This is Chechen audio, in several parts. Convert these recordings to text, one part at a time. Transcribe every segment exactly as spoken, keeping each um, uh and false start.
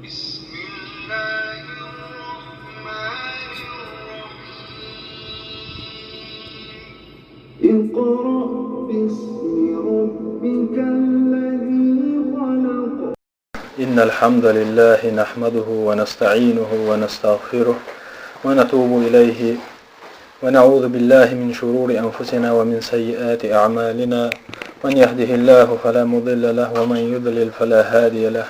بسم الله الرحمن الرحيم. اقرأ باسم ربك الذي خلق. إن الحمد لله نحمده ونستعينه ونستغفره ونتوب إليه، ونعوذ بالله من شرور أنفسنا ومن سيئات أعمالنا. من يهده الله فلا مضل له، ومن يضلل فلا هادي له.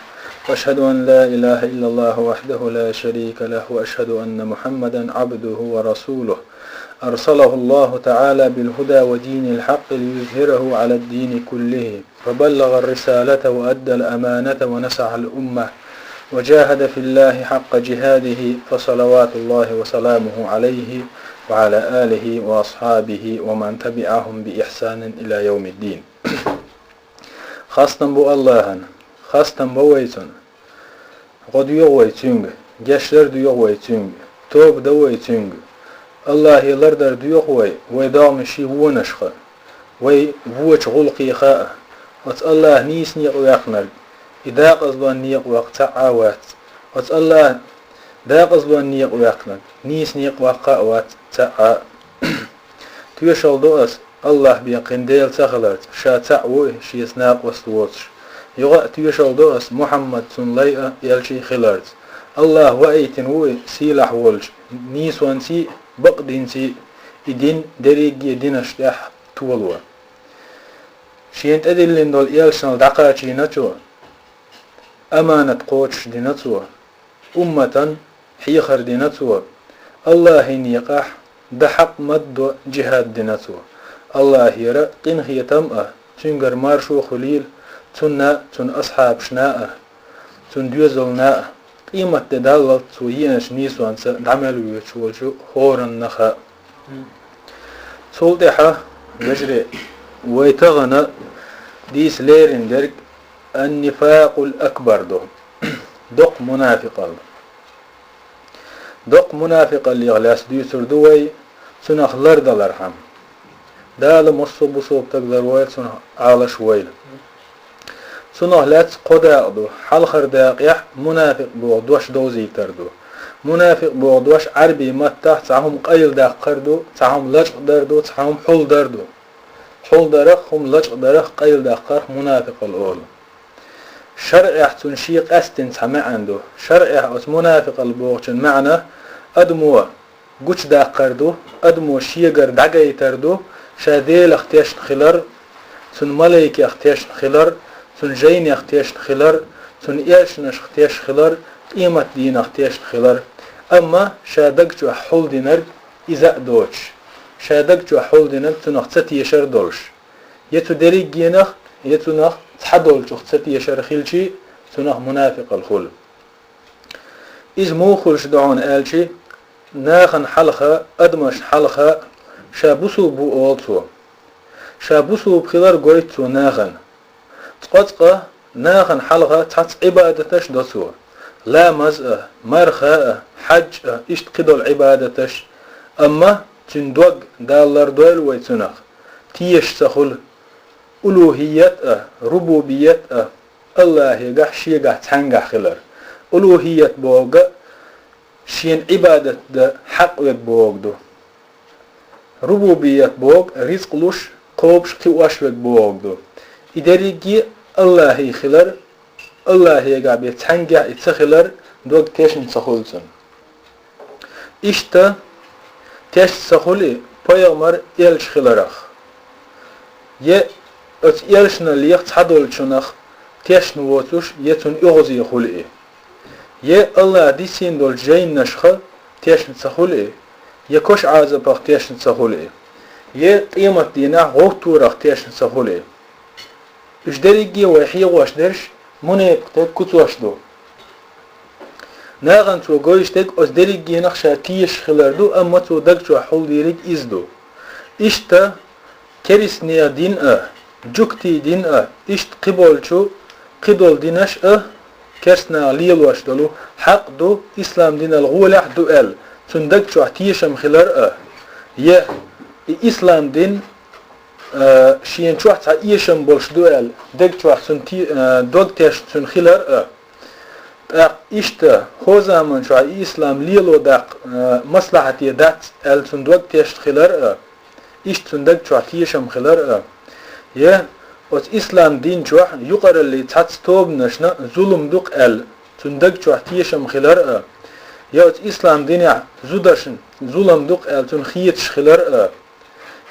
وأشهد أن لا إله إلا الله وحده لا شريك له، وأشهد أن محمدا عبده ورسوله، أرسله الله تعالى بالهدى ودين الحق ليظهره على الدين كله، فبلغ الرسالة وأدى الأمانة ونصح الأمة، وجاهد في الله حق جهاده، فصلوات الله وسلامه عليه وعلى آله وأصحابه ومن تبعهم بإحسان إلى يوم الدين. Хастам бу Аллахьан, хастам бу вай цунна. Гӏо доьху вай цуьнга, гечдар доьху вай цуьнга, тоба до вай цуьнга. Аллахье лардар доьху вай, вай догӏмаший вонашха, вай вочу гӏуллакхеха а. Оцу Аллахьа нийса некъа ваьккхинарг, и декъазбан некъа ваккха цхьа а вац. Оцу Аллахьа декъазбан некъа ваьккхинарг нийса некъа ваккха а вац цхьа а. Тоьшалла до ас, Аллахь бен кхин Дела ца хиларца, ша цхьаъ ву и, шеца накъост воцуш. Юха а тоьшалла до ас, Мухьаммад цунна лай а, элчий хиларца. Аллахь ваийтина ву и сийлахь волчу нийсонций а, бакъдинций а, и дин дерриге а динаш тӀехь толо. Шена тӀедиллина долу элчанал дӀакхачийна цо, аманат кхочуш дина цо, умматан хьехар дина цо, Аллахьан некъахь дан хьакъ ма-ддо джихад дина цо. Аллахьера къинхетам а, цуьнгара маршо а хуьлийла цунна а, цуьнан асхьабашна а, цуьнан доьзална а, къематде даллалц цо еанчу нийсонца дӀа мел воьдуш волчу хӀораннаха а. Цул тӀаьхьа, вежарий, вай тахана дийца лерина дерг ан-нифакъул акбар ду, доккха мунафикъалла. Доккха мунафикъаллех лаьцна дуьйцур ду вай, цунах лардалархьама. Дала массо а бусалба стаг ларвойла, цунах Ӏалаш войла. Цунах лаьцна кхо дакъа ду, хьалхара дакъехь мунафикъ боху дош довзийтар ду. Мунафикъ боху дош Ӏаьрбийн маттахь цхьа хӀума къайладаккхар ду, цхьа хӀума лачкъадар ду, цхьа хӀума хьулдар ду. Хьулдарах, хӀума лачкъадарах къайладаккхарх мунафикъалла олу. ШарӀехь цунна шен къаьсттина цхьа маьӀна ду. ШарӀехь оцу мунафикъалла бохучун маьӀна адамо гучудаккхар ду, адамо шегара дӀагайтар ду, ша Делах тешна хилар, цуьнан малайкех тешна хилар, цуьнан жайнех тешна хилар, цуьнан элчанашах тешна хилар, къематдийнах тешна хилар. Амма ша даг чохь хьулдинарг иза а доцуш, ша даг чохь хьулдинарг цунах ца тешар долуш. Я цу дерригенах, я цунах цхьадолчух ца тешар хилчий, цунах мунафикъалла хуьлу. Иза муха хуьлуш ду хьуна аьлчи, нахана хьалха, адамашна хьалха ша бусулба ву олу цо. Ша бусулба хилар гойту цо нахана. Цкъа-цкъа нахана хьалха цхьацца Ӏибадаташ до цо. Ламаз а, марха а, хьаьдж а, иштта кхидолу Ӏибадаташ. Амма цуьнан дог, Дала лардойла вай цунах, теша ца хуьлу. Улухият а, рубубият а Аллахьегахь, шегахь цхьаьнгахь хилар. Улухият бохург шена Ӏибадат дан хьакъ верг бохург ду. Рубубият бохург рицкъ луш, кхобуш, кхиош верг бохург ду. И дерриге а Аллахьий хилар, Аллахьегахь бен цхьаьнгахь и ца хилар дог тешна ца хуьлу цунна. Иштта тешна ца хуьлу и пайхамар, элча хиларах. Я оцу элчаналлех цхьадолчунах тешна воцуш, я цунна оьгӀазе хуьлу и. Я Аллахьа диссийна долчу жайнашха тешна ца хуьлу и, я кошан Ӏазапах тешна ца хуьлу и, я къематдийнахь гӀовттарах тешна ца хуьлу и. Уьш дерриге а вай хьехош дерш мунепакъ стеган куцаш ду. Нахана цо гойтуш дерг оцу дерригенах ша тешаш хилар ду, амма цо даг чохь хьулдийриг иза ду. Иштта керстанех дин а, жуьгтийн дин а, иштта кхиболчу, кхидолу динаш а, керстанаха лелош долу хьакъ ду, ислам динал гӀолехь а ду аьлла, цунна даг чохь тешам хилар а, я и ислам дин а, шена чохь цхьа эшам болуш ду аьлла, даг чохь цунна те-, а, дог тешна цуьнан хилар а. тӀаккха иштта хӀокху заман чохь и ислам лело даккха, э, маслахьате дац аьлла цуьнан дог тешна хилар а, иштта цуьнан даг чохь тешам хилар а, я оцу ислам дин чохь юкъараллин цхьацца тобанашна зулам ду-кх аьлла, цуьнан даг чохь тешам хилар а, я оцу ислам динехь зударшна зулам ду-кх аьлла цунна хеташ хилар а,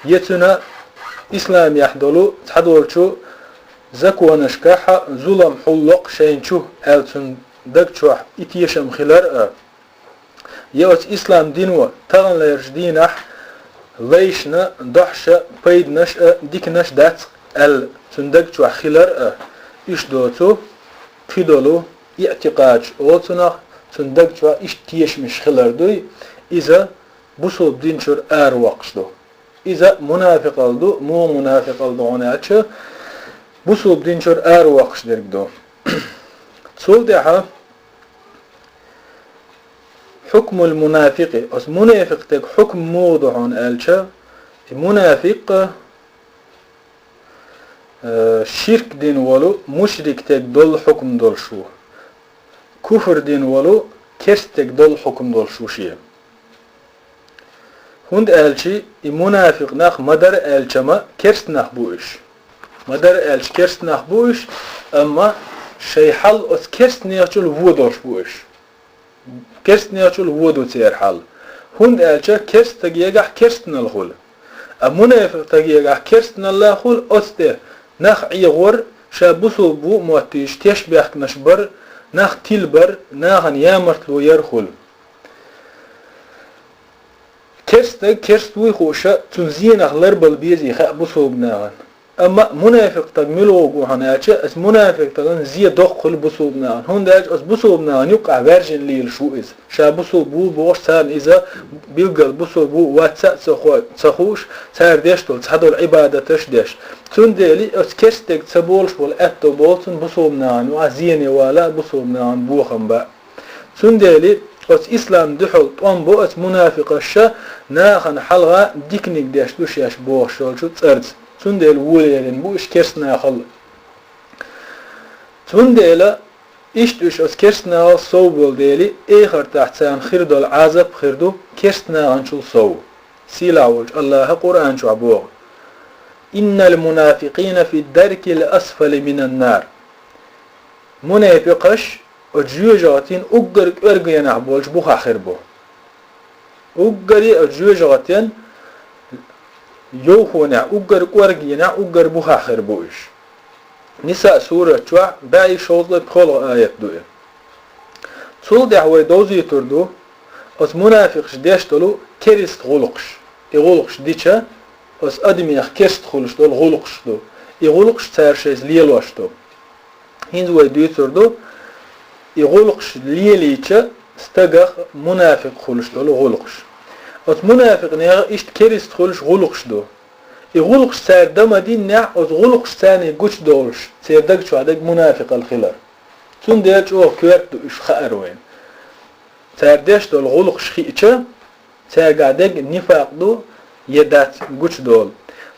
я цуьнан исламехь долу цхьадолчу законашкахь зулам хьулло-кх шайна чу аьлла цуьнан даг чохь и тешам хилар а, я оцу ислам дино таханлерчу дийнахь лайшна, дохьша пайданаш а, диканаш дац аьлла цуьнан даг чохь хилар а, уьш доцу кхидолу иътикъадаш олу цунах, цуьнан даг чохь иштта тешамаш хилар дуй, иза бусулба дин чуьра аравоккхуш ду. Иза мунафикъалла ду, муха мунафикъалла ду хьуна аьлча, бусулба дин чуьра аравоккхуш дерг ду. Цул тӀаьхьа хьукмул мунафикъи, оцу мунафикъ стеган хьукм муха ду хьуна аьлча, и мунафикъ, э, ширк дина волу мушрик стеган долу хьукм долуш ву. Куфр дина волу керста стеган долу хьукм долуш ву шен. ХӀунда аьлча и мунафикъ нах ма-дарра аьлча-м керста нах бу уьш. Ма-дарра аьлча керста нах бу уьш, амма шайн хьал оцу керстанехчул вон долуш бу уьш. Керстанехчул вон ду церан хьал. ХӀунда аьлча керста стагехь керстаналла хуьлу. А мунафикъ стагехь керстаналла хуьлу, оцу тӀе нах Ӏехор, ша бусулба ву а моттуьйтуш, тешнабехканаш бар, нах тилбар, нахана ямартло яр хуьлу. Керста стаг керста вуй хууш, цуьнан зенах ларбала безий хаьа бусулба нахана. Амма мунафикъ стаг муьлха ву хьуна аьлча, оцу мунафикъ стагана зен доккха хуьлу бусулба нахана. ХӀунда аьлча оцу бусулба нахана юккъехь ваьржина лелаш ву иза. Ша бусулба ву бохуш, царна иза билггал бусулба ву, вац а ца хо-, ца хууш, цара деш долу цхьадолу Ӏибадаташ деш. Цундела оцу керста стеган ца болуш болу аьтто болу цунна бусулба нахана юкъахь зене вала а, бусулба нахана бохам бан а. Цундела оцу ислам дуьхьал тӀом бо оцу мунафикъаша нахана хьалха диканиг деш ду шаьш бохуш йолчу цӀарца. Цундела вон лерина бу уьш керста нахал. Цундела иштта уьш оцу керста нахал сов болу дела, эхартахь царна хир долу Ӏазап хир ду керста наханчул сов. Сийлахь волчу Аллаха Къуръан чохь боху: «Иннал мунафикъина фи даркил асфали минан нар». Мунепикъаш оцу жоьжахатин уггар кӀоргенахь болчу бухахь хир бу. Уггаре оцу жоьжахатин йовхонехь, уггар кӀоргенехь, уггар бухахь хир бу уьш. Ниса сурат чохь бӀе шовзткъе пхоьалгӀа аят ду и. Цул тӀаьхьа вай довзуьйтур ду оцу мунафикъаш деш долу керста гӀуллакхаш. И гӀуллакхаш дича, оцу адамех керста хуьлуш долу гӀуллакхаш ду. И гӀуллакхаш цара шайца лелош ду. ХӀинца вай дуьйцур ду, и гӀуллакхаш лелийча стагах мунафикъ хуьлуш долу гӀуллакхаш. Оцу мунафикънех иштта керста хуьлуш гӀуллакхаш ду. И гӀуллакхаш цара дан ма диннехь, оцу гӀуллакхаш царний гучудолуш, церан даг чохь дерг мунафикъалла хилар. Цундела чӀогӀа коьрта ду уьш хаар вайна. Цара деш долу гӀуллакхаш хиъча, цаьргахь дерг нифакъ ду я дац гучудолу.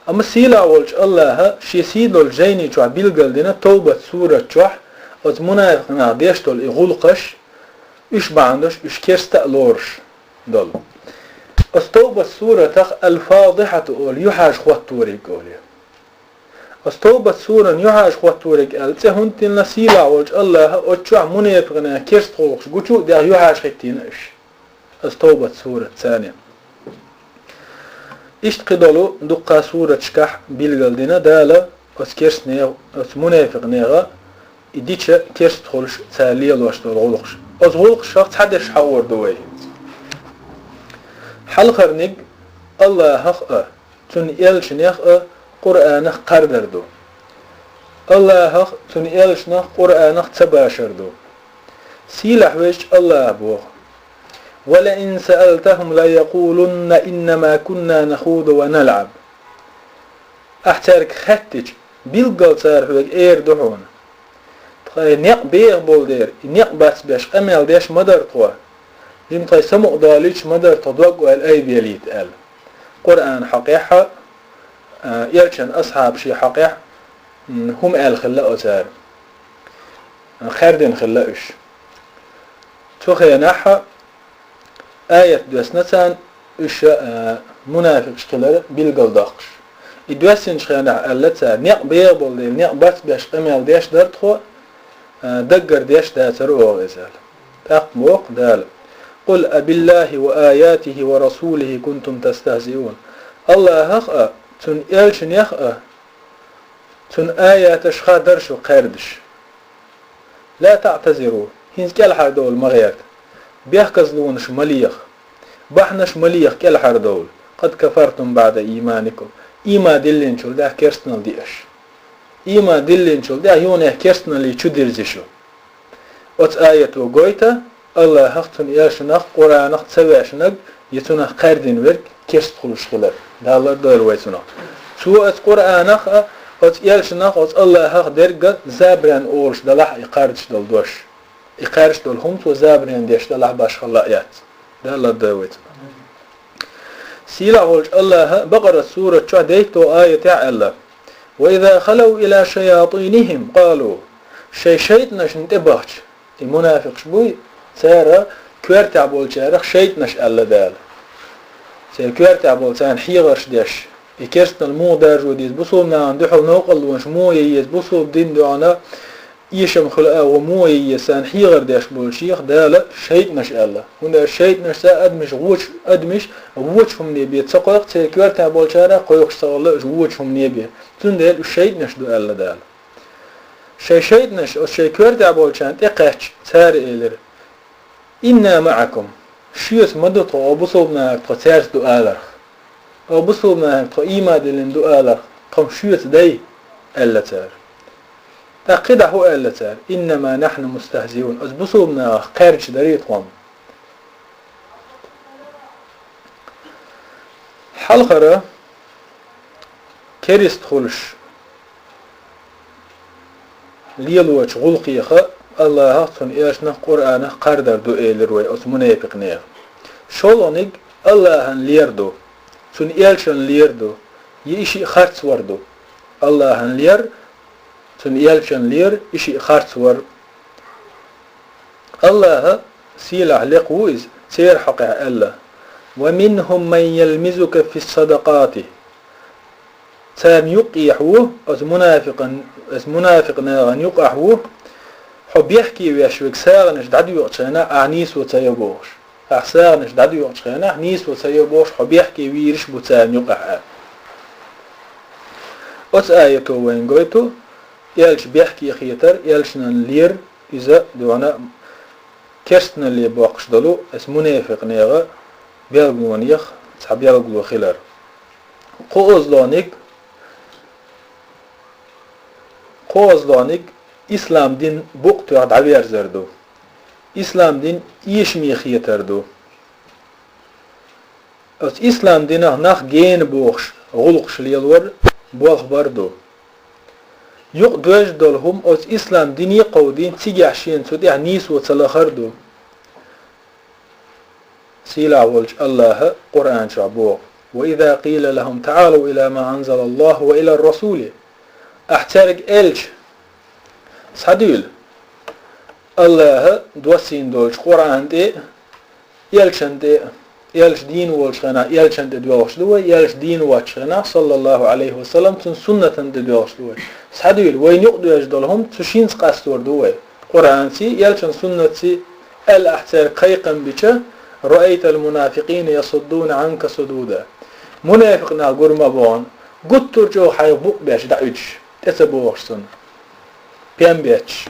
Амма сийлахь волчу Аллаха шен сий долчу жайни чохь билгалдина Тавбат сурат чохь оцу мунафикъ наха деш долу и гӀуллакхаш, уьш бахьана долуш уьш керста а лоруш долу. Оцу Тавбат суратах Ал-Фадихьату олу, юьхьӀаьржа хӀотториг олу. Оцу Тавбат суран юьхьӀаьржа хӀотториг аьлла цӀе хӀунда тиллина, сийлахь волчу Аллаха оцу чохь мунепикънех керста гӀуллакхаш гучу а даьхна юьхьӀаьржа хӀиттийна уьш. Оцу Тавбат сурат царна. Иштта кхидолу дуккха сураташкахь билгалдина Дала оцу керстанех, оцу мунепикънеха и дича керста хуьлуш цара лелош долу гӀуллакхаш. Оцу гӀуллакхашах цхьадерш хьахор ду вай хӀинца. Хьалхарниг Аллахах а, Цуьнан элчанех а, Къуръанах кхардар ду. Аллахах, Цуьнан элчанах, Къуръанах ца башар ду. Сийлахь везачу Аллаха боху: «Ва ла ин саалтахум ла якъулунна иннама кунна нахуду ва налъаб». Ахь цаьрга хаьттича, билггал цара хьоьга эр ду хьуна: «Тхайн некъ беха болу дера, и некъ бацбеш къамел деш ма дара тхо. Жима тхайн самукъадолуьйтуш ма дара тхо дог ойла айбелийта», – аьлла. Къуръан хьокъехь а, а, элчан асхьабаши хьокъехь, м, хӀума аьлла хилла оцара. Кхаьрдина хилла уьш. Цу хенахь аят доьссина царна, уьш, а, мунафикъаш хилар билгалдоккхуш. И доьссинчу хенахь аьлла цара, некъ беха болу дела, некъ бацбеш къамел деш дара тхо, а, даггара деш дацара оха иза аьлла. ТӀаккха боху Дала: «Къул абиллахи ва аятихи ва расулихи кунтум тастахзиун». Аллахах а, Цуьнан элчанех а, Цуьнан аяташха дара шу кхаьрдаш. Ла таътазиру, хӀинца кӀелхьардовла ма гӀерта. Бехказлонаш ма леха. Бахьанаш ма леха кӀелхьардовла. Къад кафартум баъда ийманикум. Ийман диллинчул тӀаьхьа керстанал ди аша. Ийман диллинчул тӀаьхьа юханехь керстаналле чу дирзи шу. Оцу аято гойту, Аллахах, Цуьнан элчанах, Къуръанах ца вешнарг я цунах кхаьрдина верг керста хуьлуш хилар. Дала лардойла вай цунах. Цо оцу Къуръанах а, оцу элчанах, оцу Аллахах дерг а забарен олуш далахь а и кхардаш долу дош. И кхаьрдаш долу хӀума цо забарен деш далахь башхалла а яц. Дала лардойла вай цунах. Сийлахь волчу Аллаха Бакъарат сурат чохь дейтталгӀа аятехь аьлла: «Ва иза халав ила шаятинихим къалу». Шайн шайтӀанашна тӀе бахча, и мунафикъаш буй, цара коьртехь болчарах шайтӀанаш аьлла Дала. Церан коьртехь болу царна хьехарш деш, и керстаналла муха даржо деза, бусулба нахана дуьхьал новкъарлонаш муха ян еза, бусулба дин дуьхьал эшам хуьлу агӀо муха ян еза, царна хьехар деш болчех Дала шайтӀанаш аьлла. ХӀунда аьлча шайтӀанашца адамаш вочу, адамаш вочу хӀумане бен ца кхойкху, церан коьртехь болчара кхойкхуш ца хилла уьш вочу хӀумане бен. Цундела уьш шайтӀанаш ду аьлла Дала. Шайн шайтӀанаш оцу шайн коьртехь болчарна тӀекхаьчча, цара элира: «Инна маӀакум». Шуьца ма ду тхо, о бусулба нахах, тхо цаьрца ду аларх. О бусулба нахах, тхо ийман диллина ду аларх, тхо-м шуьца дай, аьлла цара. ТӀаккха кхидӀа хӀун аьлла цара? «Иннама нахьну мустахзиун». Оцу бусулба нахах кхаьрдаш дарий тхо-м. Хьалхара керист хуьлуш лелочу гӀуллакхеха Аллахах, Цуьнан элчанах, Къуръанах кхардар ду, элира вай оцу мунепикъ нехан. ШолгӀаниг Аллахана лер ду, Цуьнан элчанна лер ду, я и шиъ харцвар ду. Аллахана лер, Цуьнан элчанна лер, и шиъ харцвар. Аллаха сийлахь лекха ву иза, церан хьокъехь аьлла: «Ва минхум ман ялмизука фис-садакъати». Царна юккъехь ву, оцу мунафикъан, оцу мунафикъ нахана юкъахь ву, хьо бехке веш верг сагӀанаш дӀадоькъучу хенахь ахь нийсо ца йо бохуш. Ахь сагӀанаш дӀадоькъучу хенахь нийсо ца йо бохуш, хьо бехке вийраш а бу царна юкъахь аьлла. Оцу аято вайна гойту, элча бехке хетар, элчанан лер, иза дуьхьал керстаналле боккхуш долу оцу мунепикъ нехан белгалонех цхьа белгало хилар. КхоазлонигӀ, кхоазлонигӀ ислам дин букъ тоьхна дӀаверзар ду. Ислам дин эшаме хетар ду. Оцу ислам динах нах гена бохуш, гӀуллакхаш лелор болх бар ду. Юкъа доьжна долу хӀума оцу ислам дине кховдийна, цигахь шена цу тӀехь нийсо ца лахар ду. Сийлахь волчу Аллаха Къуръан чохь боху: «Ва иза къийла лахум таӀалу ила ма анзалаллаху ва илар расули». Ахь цаьрга элча, схьадуьйла Аллаха доссийна долчу Къуръан тӀе, элчан тӀе, элча дийна волчу хенахь элчан тӀе доьлхуш ду вай, элча дийна воцчу хенахь, саллаллаху Ӏалайхи ва саллам, цуьнан суннатан тӀе доьлхуш ду вай. Схьадуьйла, вайна юкъа доьжна долу хӀума цу шинца къастор ду вай. Къуръанций, элчан суннатций, аьлла ахь цаьрга кхайкхам бича: «Раайтал мунафикъина ясуддуна Ӏанка судуда». Мунафикъ нах гур ма боху, гуттар а чӀогӀа хьайх букъ беш дӀауьдуш, тӀе ца богӀуш цунна. Пен бетташ,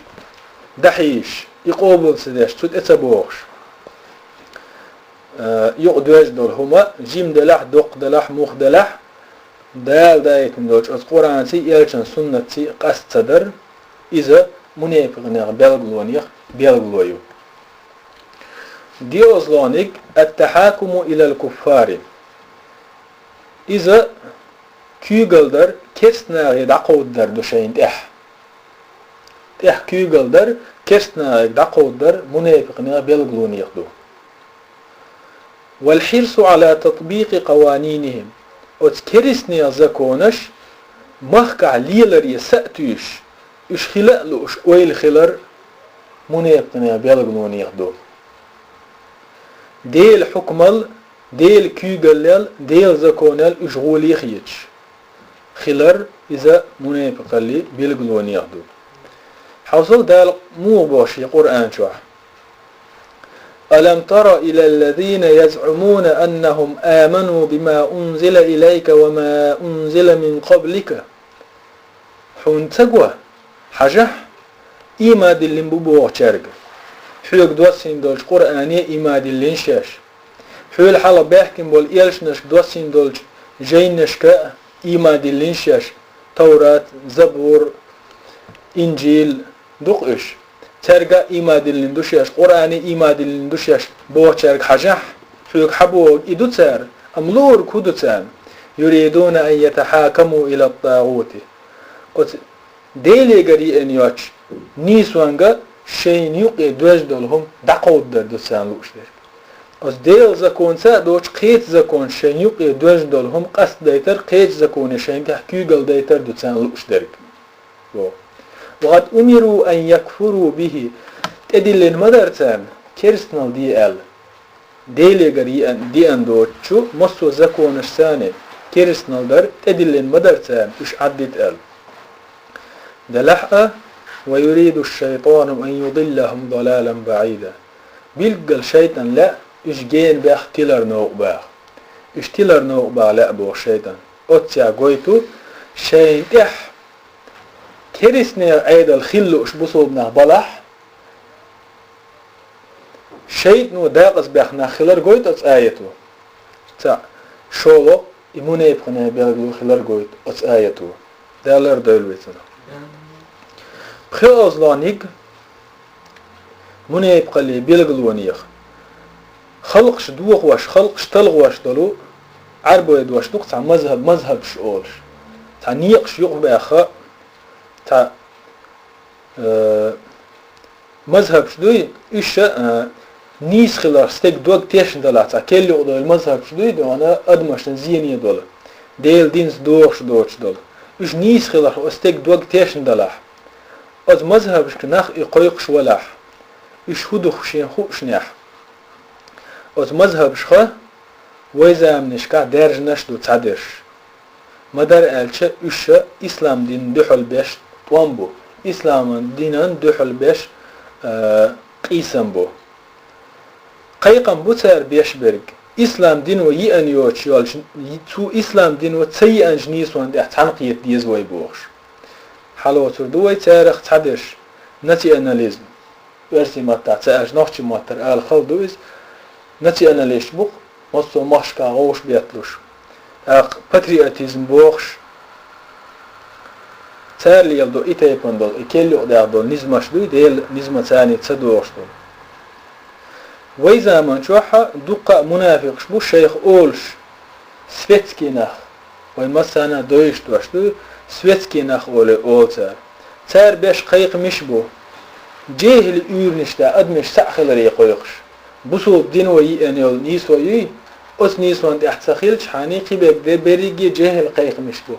дӀахьийзаш, и къобал ца деш, цу тӀе ца богӀуш. Э, юкъа доьжна долу хӀума, жима делахь, доккха делахь, муха делахь, Дала даийтина долчу оцу Къуръанций, элчан суннатций къаста ца дар, иза мунепикъ нехан белгалонех белгало ю. ДоьалгӀаниг ат-тахьакуму илал куффари. Иза куьйгалла дар, керста нахе дӀакховдадар ду шайна тӀехь. ТӀехь куьйгалла дар, керста нахе дӀакховдадар мунепикъ нехан белгалонех ду. Вал хьирсу Ӏала татбикъи къаванинихим. Оцу керста нехан законаш махкахь леларе са а туьйсуш, уьш хила а лууш ойла хилар мунепикъ нехан белгалонех ду. Делан хьукмал, Делан куьйгаллел, Делан законал уьш гӀоле хеташ хилар, иза мунепикъаллин билгалонех ду. Хьовсал, Дала муха боху шен Къуръан чохь: «ألم تر إلى الذين يزعمون أنهم آمنوا بما أنزل إليك وما أنزل من قبلك». Хьуна ца го, хьажахь, ийман диллина бу бохучаьрга, хьоьга доссийна долчу Къуръане ийман диллина шаьш, хьоьла хьалха баьхкина болу элчанашка доссийна долчу жайнашка а ийман диллина шаьш, Таврат, Забур, Инжил, ду-кх уьш. Цаьрга а ийман диллина ду шаьш, Къуръане ийман диллина ду шаьш бохучаьрга хьажахь, хьоьга хьан бохург и ду цара, амма луург хӀун ду царна? «يريدون أن يتحاكموا إلى الطاغوت». Оцу Делегара еана йоцчу нийсонга шайна юкъе доьжна долу хӀума дӀакховдадар ду царна лууш дерг. Оцу Делан законца а доцуш, кхечу законаша шайна юкъе доьжна долу хӀума къастадайтар, кхечу законе шайна тӀехь куьйгалла дайтар ду царна лууш дерг. Во. «وقد أمروا أن يكفروا به». ТӀедиллина ма дара царна, керстанал де аьлла. Делегара еана, деана доцучу массо а законашца а керстанал дар тӀедиллина ма дара царна, уьш Ӏаддита аьлла. Делахь а: «ويريد الشيطان أن يضلهم ضلالا بعيدا». Билггал шайтӀан лаьа уьш гена баха, тилар новкъа баха. Уьш тилар новкъа баха лаьа боху шайтӀан. Оццехь гойту шайна тӀехь керстанийн Ӏедал хила лууш бусалба нах балахь, шайтӀано декъазбаьхна нах хилар гойту оцу аято. Цхьаъ, шолгӀа, и мунепикъийн билгало хилар гойту оцу аято. Дала лардойла вай цунах. ПхоьалгӀаниг мунепикъаллин билгалонех. Халкъаш дохош, халкъаш талхош долу, Ӏарбойн дош ду-кх цхьа мазхӀаб, мазхӀабаш олуш. Цхьа некъаш юкъабаьхна, цхьа, э, мазхӀабаш дуй, уьш, а, нийса хиларх стеган дог тешна далахь, цхьа кел юкъадевлла мазхӀабаш дуй, дуьхьал адамашна зене долу, Делан динца догӀуш доцуш долу. Уьш нийса хиларх оцу стеган дог тешна далахь, оцу мазхӀабашка нах и кхойкхуш валахь, уьш хӀун ду шена хуушшехь, оцу мазхӀабашха вай заманашкахь даьржинарш ду цхьадерш. Ма-дарра аьлча, уьш ислам динна дуьхьал беш тӀом бу, ислам динан дуьхьал беш, а, къийсам бу. Кхайкхам бу цара беш берг, ислам дино еана йоцуш йолчу, цу ислам дино ца еанчу нийсонна тӀехь цхьаьна кхета деза вай бохуш. Хьалоцур ду вай царах цхьадерш: национализм. Оьрсийн маттахь ца аьлча, нохчийн маттара ала хала ду иза, националисташ бу-кх, массо а махкашкахь вовшахбетталуш. ТӀаккха патриотизм бохуш, цара леладо и тайпана долу, и кел юкъадаьхна долу низамаш дуй, Делан низамца царна ца догӀуш долу. Вай заман чохь а дуккха а мунафикъаш бу шайх олуш, светский нах. Вай массарна а девзаш дош ду, светский нах олий олу цара. Цара беш кхайкхамаш бу, жехӀил уьйранаш тӀехь адамаш цхьаъ хиларе кхойкхуш. Бусалба дино еана йолу нийсо юй, оцу нийсонна тӀехь ца хилчхьана, кхин берг де берриге а жехӀил кхайкхамаш бу.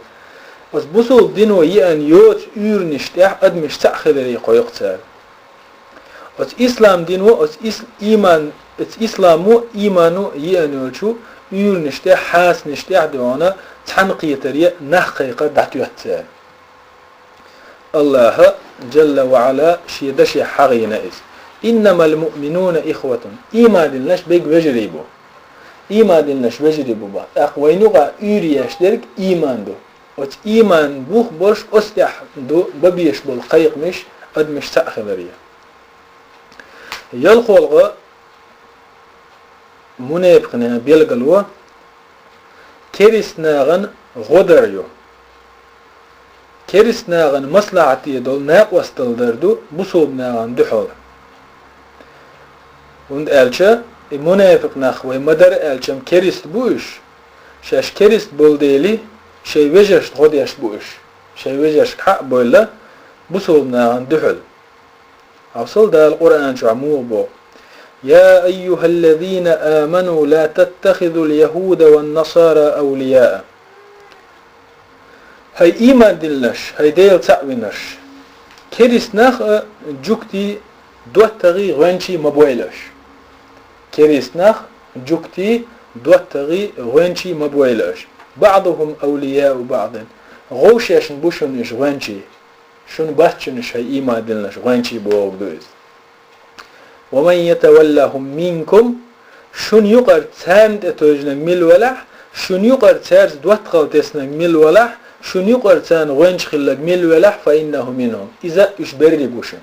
Оцу бусалба дино еана йоцу уьйранаш тӀехь адамаш цхьаъ хиларе кхойкху цара. Оцу ислам дино, оцу ис-, ийман, оцу исламо, иймано еана йолчу уьйранаш тӀехь, хьасанаш тӀехь дуьхьал цхьаьна кхетаре нах кхайкхар дӀатоьтту цара. Аллаха, Джалла ва Ӏала, шен дашехь хьахийна иза: «إنما المؤمنون إخوة». Ийман диллинарш берриг вежарий бу. Ийман диллинарш вежарий бу боху. ТӀаккха вайна юкъахь уьйр еш дерг ийман ду. Оцу ийман бух болуш оцу тӀехь ду бан безаш болу кхайкхамаш, адамаш цхьаъ хиларе. ЯлхолгӀа мунепикъийн билгало керист нахана гӀо дар ю. Керист нахана маслахьате долу накъосталла дар ду бусалба нахана дуьхьал. ХӀунда аьлча и мунепикъ нах вай ма-дарра аьлча-м керист бу уьш. Шаьш керист болу дела, шайн вежаршна гӀо деш бу уьш. Шайн вежаршка хьа а бевлла, бусалба нахана дуьхьал. Хьовсал, Дала Къуръан чохь муха боху: «يا أيها الذين آمنوا لا تتخذوا اليهود والنصارى أولياء». ХӀай ийман диллинарш, хӀай Дела цхьаъ винарш, керист нах а, жуьгтий, доттагӀий, гӀоьнчий ма бойла аша. Керист нах, жугтий, доттагӀий, гӀоьнчий ма бойла аша. «بعضهم أولياء بعض». ГӀовшешна бу шуна уьш гӀоьнчий. Шуна бац шуна уьш, хӀай ийман диллинарш, гӀоьнчий бохург ду иза. «ومن يتولهم منكم», шуна юкъара царна тӀе тевжинарг мила валахь, шуна юкъара цаьрца доттагӀал теснарг мила валахь, шуна юкъара царна гӀоьнча хилларг мила валахь, «فإنه منهم», иза уьш берриг ву шуна.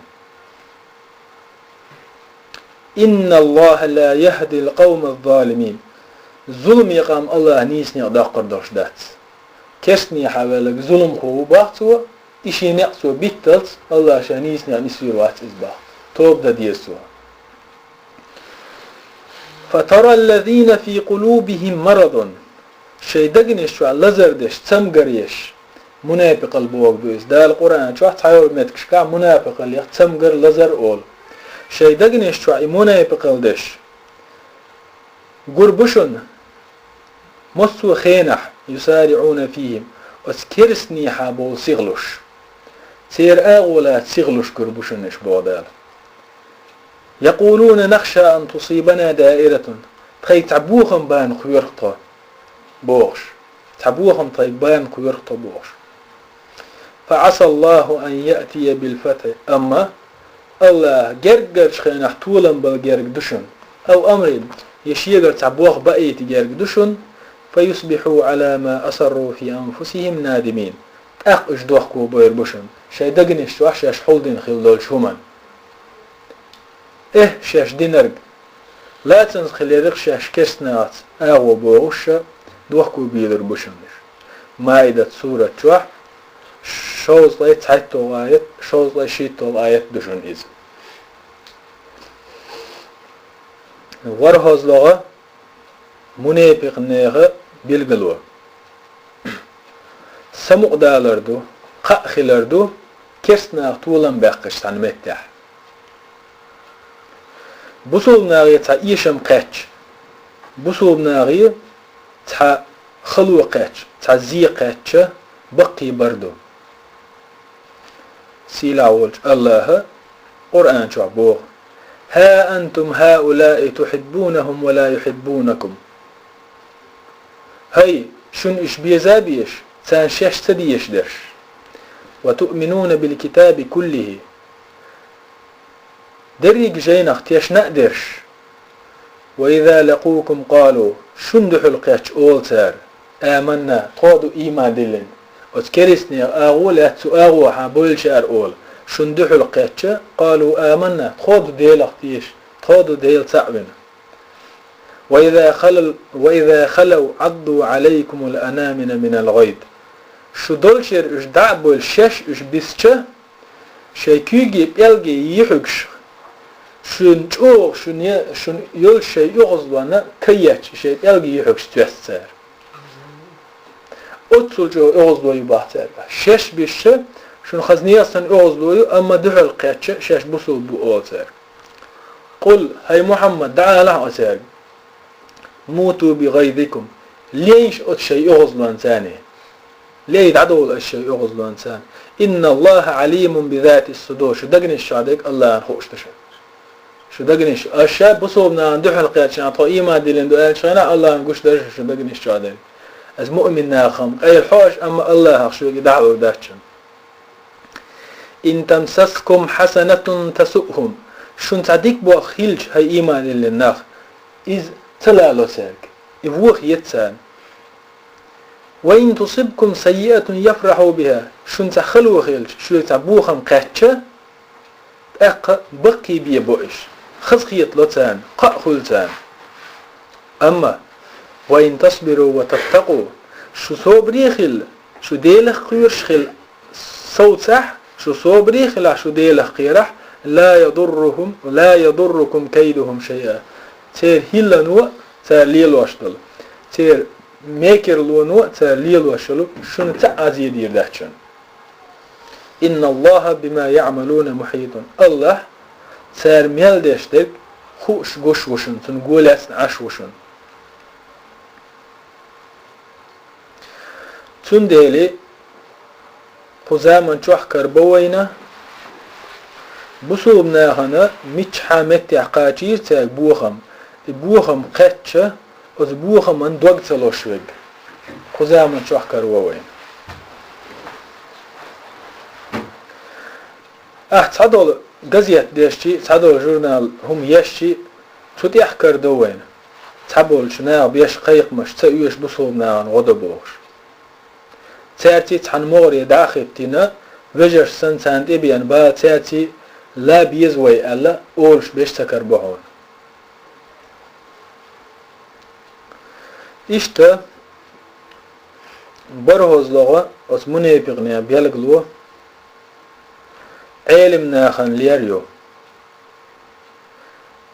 «إن الله لا يهدي القوم الظالمين». Зуламан къам АллахӀа нийса некъ доккхур долуш дац. Керстанехьа велларг зуламхо ву боху цо, и шен некъ цо битталц, АллахӀа ша нийса некъ нисвийр вац иза боху. Тоба дан деза цо. «فترى الذين في قلوبهم مرض». Шайн дегнаш чохь лазар деш, цамгар еш. Мунепикъал бохург ду иза. Дала Къуръан чохь цхьайолу меттигашкахь мунепикъалех цамгар, лазар олу. Шайн дегнаш чохь и мунепикъал деш гур бу шуна, массо а хенахь, «يسارعون فيهم», оцу керстанехьа бовла сихлуш. Церан агӀо лаца сихлуш гур бу шуна уьш, боху Дала. «يقولون نخشى أن تصيبنا دائرة». Тхайга цхьа бохам бан кхоьру тхо, бохуш. Цхьа бохам тхайга бан кхоьру тхо, бохуш. «فعسى الله أن يأتي بالفتح». Амма АллахӀа гергарчу хенахь толам бала герга ду шуна. «أو أمر», я шегара цхьа бохам баийта герга ду шуна. «فيصبحوا على ما أسروا في أنفسهم نادمين». ТӀаккха уьш дохко бойр бу шуна, шайн дегнаш чохь шаьш хьулдина хилла долчу хӀуманна. Эхь, шаьш динарг лацанза хилира шаьш керстанашца агӀо бохуш, ша дохко бийр бу шуна уьш. Маидат сурат чохь шовзткъе цхьайтталгӀа аят, шовзткъе шийтталгӀа аят ду шуна иза. ВорхӀазлагӀа мунепикъ нехан билгало. Самукъадалар ду, кхаъ хилар ду, керстанаха толам баьккхича цхьана меттехь. Бусулба нахе цхьа эшам кхаьчча, бусулба нахе цхьа хало кхаьчча, цхьа зе кхаьчча, баккхийбар ду. Сийлахь волчу АллахӀа Къуръан чохь боху: «ها أنتم هؤلاء تحبونهم ولا يحبونكم». ХӀай, шуна уьш беза а безаш, царна шаьш ца дезаш дерш. «وتؤمنون بالكتاب كله». Дерриг жайнах тешна а дерш. «وإذا لقوكم قالوا», шуна дуьхьал кхетча олу цара: «آمنا», тхо а ду ийман диллина. Оцу керстанех агӀо лаьцна цу агӀохьа бойлучара олу, шуна дуьхьал кхетча: «قالوا آمنا», тхо а ду Делах теша, тхо а ду Дела цхьаъ вина. «وإذا خلوا، وإذا خلوا عضوا عليكم الأنامل من الغيظ». Шу долчуьра уьш дӀа а бовлуш, шаьш уьш бисча, шайн куьйге пӀелгий юьхьигаш, шуна чӀогӀа, шуна е-, шуна йолчу шайн оьгӀазлонна каечча, шайн пӀелгий юьхьигаш цоьссу цара. Оццул чӀогӀа оьгӀазло ю боху цаьрга. Шаьш бисча, шуна хаза нехан санна оьгӀазло ю, амма дуьхьал кхетча, шаьш бусулба бу олу цаьрга. «قل», хӀай Мухьаммад, дӀаалахьа оцаьрга: «موتوا بغيظكم», лейша оцу шайн оьгӀазлонца царна. Лей, дӀадовла аша шайн оьгӀазлонца царна. «إن الله عليم بذات الصدور». Шу дегнаш чохь дерг АллахӀана хууш ду шуна. Шу дегнаш, аша бусулба нахана дуьхьал кхетча, тхо ийман диллина ду аьллачу хенахь, АллахӀана гуш дара шу дегнаш чохь дерг. Аса муъмин нах-м къайла хьо аша, амма АллахӀах шуьга и дӀахьур дац шуна. «إن تمسسكم حسنة تسؤهم». Шуна цхьа дика болх хилча, хӀай ийман диллина нах, иза ца лало цаьрга, и вохаэца царна. «وإن تصبكم سيئة يفرحوا بها». Шуна цхьа хало хилча, шуьга цхьа бохам кхаьчча, тӀаккха баккхийбе бо уьш, хазахетало царна, кхаъ хуьлу царна. Амма «وإن تصبروا وتتقوا», шу собаре а хилла, шу Делах кхоьруш а хилла совцахь, шу собаре а хилахь, шу Делах кхерахь, «لا يضرهم، لا يضركم كيدهم شيئا». Церан хӀиллано а цара лелош долу, церан мекарлоно а цара лелош йолу шуна цхьа а зе дийр дац шуна. «إن الله بما يعملون محيط». АллахӀ цара мел деш дерг хууш, гуш ву шуна, цунна го лаьцна Ӏаш ву шуна. Цундела кху заман чохь карабо вайна, бусулба нахана миччахьа меттехь кхачийра цаьрга бохам, И бохам кхаьчча, оцу бохаман дог ца луш верг кху заман чохь каро вайна. Ахь цхьадолу газет дешчий, цхьадолу журнал хӀума ешчий, цу тӀехь карадо вайна, цхьаболчу наха беш кхайкхамаш ца оьшу бусулба нахана гӀо до бохуш. Цаьрций цхьана могӀаре дӀа а хӀиттина, вежарш санна царна тӀебеана бала цаьрций ла беза вай аьлла, олуш беш ца карабо хьуна. Иштта, бархӀозлагӀа оцу мунепикънех билгало Ӏелим нахана лер ю.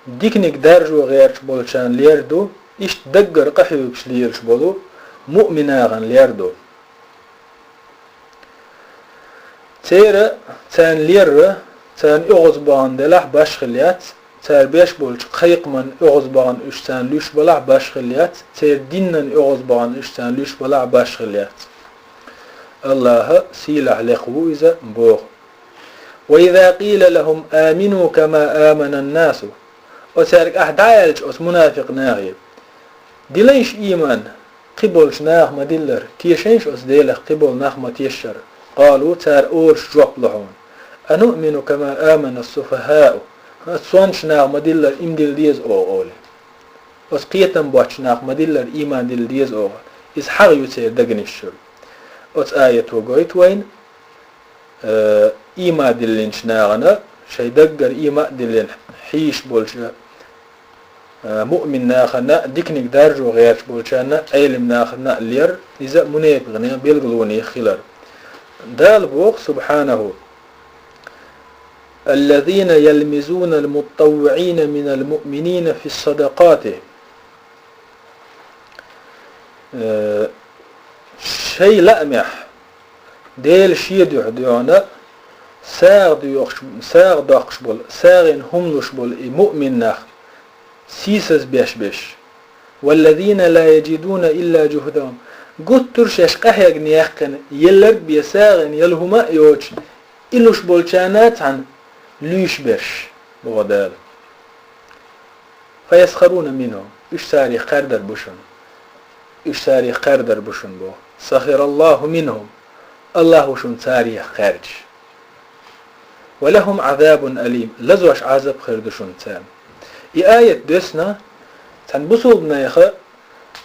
Диканиг даржо гӀерташ болчарна лер ду, иштта даггара къахьоьгуш лелаш болу муъминахана лер ду. Церан, царна лерра, царна оьгӀаз бахана делахь башхилла яц, цара беш болчу кхайкхаман оьгӀаз бахана уьш царна луьш балахь башхилла яц, церан динан оьгӀаз бахана уьш царна луьш балахь башхилла яц. Аллаха сийлахь лекха ву иза боху. «Ва иза къийла лахӀум амину кама аманан насу». Оцаьрга ахь дӀа аьлча оцу мунафикъ нахе: «Дилайша ийман, кхиболчу наха ма-диллара, тешайша оцу Делах кхиболу нах ма-тешшара». Къалу, цара олуш жоп ло хьуна: «Ануъмину кама амана ас-суфахау». Сонтачу наха ма-диллара, им дилла деза оха олий. Оцу кхетам боцчу наха ма-диллара, ийман дилла деза оха. Иза хьагӀ ю церан дагнаш чуьра. Оцу аято гойту вайна, э, ийма диллинчу нахана, шайн даггара ийма а диллина хьийзаш болчу, э, муъмин нахана, диканиг даржо гӀерташ болчарна, Ӏелим нахана лер, иза мунепикънех билгалонех хилар. Дала боху, субхьанаху: «Аллазина ялмизуна ал-мутаввиъина минал муъминина фис-садакъати». Э, шайн лаамехь, Дела шен дуьхьа доьгӀна, сагӀа доьхуш, сагӀа доккхуш болу, сагӀина хӀума луш болу и муъмин нах сийсаз беш беш. «Валлазина ла яджидуна илла жухдахум». Гуттар шаьш къахьегна яьккхина, елларг бен сагӀина яла хӀума а йоцуш, и луш болчарна цхьаьна луьйш берш, боху Дала. «Фаясхаруна минхум». Уьш царах кхаьрдар бу шуна. Уьш царах кхаьрдар бу шуна боху. «Сахираллаху минхум». Аллах ву шуна царах кхаьрдаш. «Ва лахум азабун алим». Лазош Ӏазап хир ду шуна царна. И аят доьссина, цхьана бусулбанеха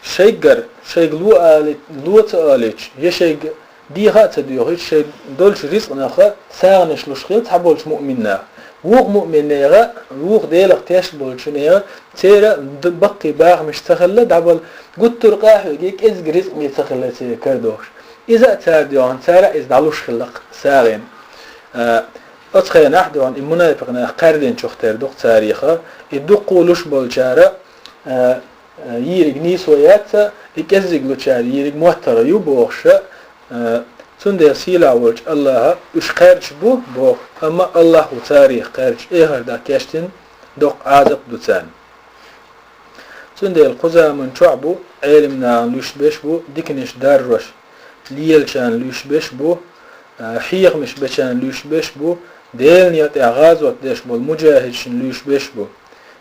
шайггара, шайга ло али-, ло ца алийча, я шайга деха а ца доьхуьйтуш, шайн долчу рицкъанаха сагӀанаш луш хилла цхьаболчу муъминнаха. Вукху муъминнеха, вукху Делах тешна болчунеха, церан д-, баккхий бахамаш ца хилла, дӀабала гуттар а къахьоьгий, кӀезиг рицкъ бен ца хилла церан карадохуш. Иза а цара доьгӀна, цара а иза дӀалуш хилла сагӀина. А, оцу хенахь доьгӀна и мунепикъ нах кхаьрдинчух тера ду-кх цареха, и дуккха луш болчара, а, а, йийриг нийсо яц, и кӀеззиг лучара йийриг моттара ю бохуша, а, цундела сийлахь волчу Аллаха уьш кхаьрдаш бу боху, амма Аллах ву царех кхаьрдаш, эхарта кечдина доккха Ӏазап ду царна. Цундела кху заман чохь бу, Ӏелим нахана луьйш беш бу, диканаш даржош лелачарна луьйш беш бу, а, хьехамаш бечарна луьйш беш бу, Делан некъа тӀехь гӀазот деш болу муджахидашна луьйш беш бу.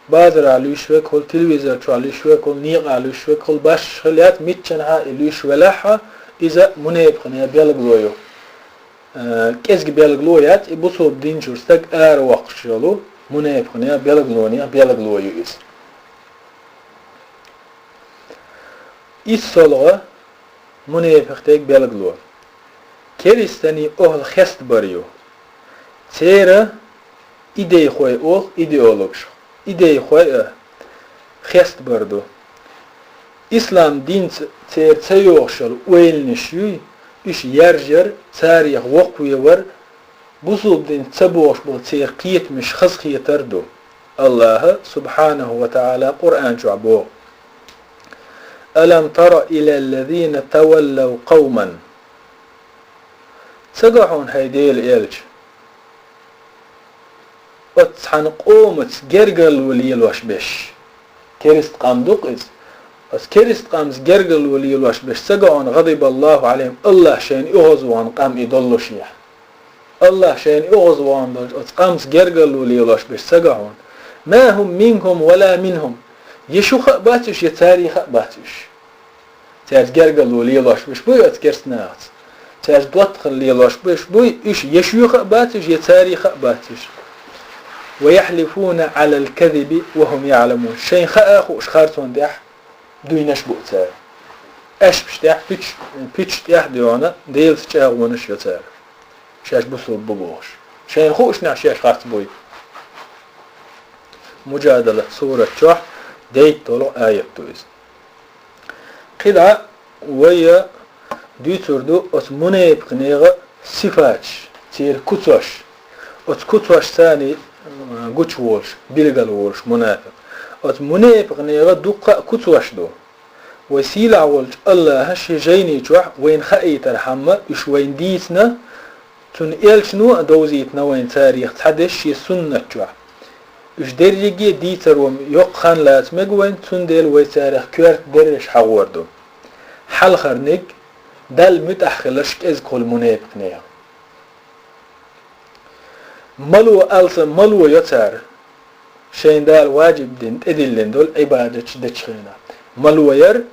Базарахь луьйш верг хуьлу, телевизор чохь луьйш верг хуьлу, некъахь луьйш верг хуьлу, башхалла яц, миччанхьа и луьйш велахьа, иза мунепикънех билгало ю. Э, кӀезиг билгало яц, и бусулба дин чуьра стаг ара воккхуш йолу мунепикънех билгалонех билгало ю иза. Исс солгӀа мунепикъ стеган билгало. Керстанийн охӀла хестабар ю. Церан идейхой олу идеологаш. Идейхой а хестабар ду. Ислам динца церан ца йогӀуш йолу ойланаш юй, уьш яржар, царех воккхаве вар, бусулба динца ца богӀуш болу церан кхетамаш хазахетар ду. Аллаха, субхьанаху ва таӀала, Къуръан чохь боху: «Алам тара илаллазина таваллав къавман». Ца го хьуна, хӀай Делан элча, оцу цхьана къомаца гергарло лелош беш. Керист къам ду-кх иза. Оцу керист къамца гергарло лелош беш ца го хьуна, гӀадибаллаху Ӏалайхим, Аллах шайна оьгӀазвахана къам и доллушехь. Аллах шайна оьгӀазвахана долчу оцу къамца гергарло лелош беш ца го хьуна. «Ма хӀум минкум ва ла минхӀум». Я шу хаа бац уьш, я царех хаа бац уьш. Цаьрца гергарло лелош берш буй оцу керстанахаца. Цаьрца доттагӀалла лелош берш буй уьш, я шуьха а бац уьш, я царех хаа бац уьш. «ويحلفون على الكذب وهم يعلمون». Шайн хаа а хууш харцонна тӀехь дуйнаш бу цара. Аьшпаш тӀехь, пуьч-, пуьчаш тӀехь а дуьхьал Делаца чӀагӀонаш йо цара. Шаьш бусулба бу бохуш. Шайна хуушшехь шаьш харц буй. Муджадалат сурат чохь дейтталгӀа аят ду иза. КхидӀа вай дуьйцур ду оцу мунепикъ нехан сифаташ, церан куцош. Оцу куцош царна, а, гучуволуш, билгал волуш мунафикъ. Оцу мунепикъ нехан дуккха а куцош ду. Вай сийлахь волчу АллахӀа шен жайни чохь вайна хаийтархьама, уьш вайна дийцина, Цуьнан элчано а довзийтина вайна царех цхьа деш шен суннат чохь. Уьш дерриге а дийцаро йоккха хан лаца мега вайна, цундела вай царах коьрта дерриш хьагӀор ду. Хьалхарниг, Далла муьтӀахь хиларш кӀезиг хуьлу мунепикъ нехан. Мало алсам, мало йо цара, шайна Дала ваджиб дина, тӀедиллина долу Ӏибадаташ дечу хенахь. Мало яр,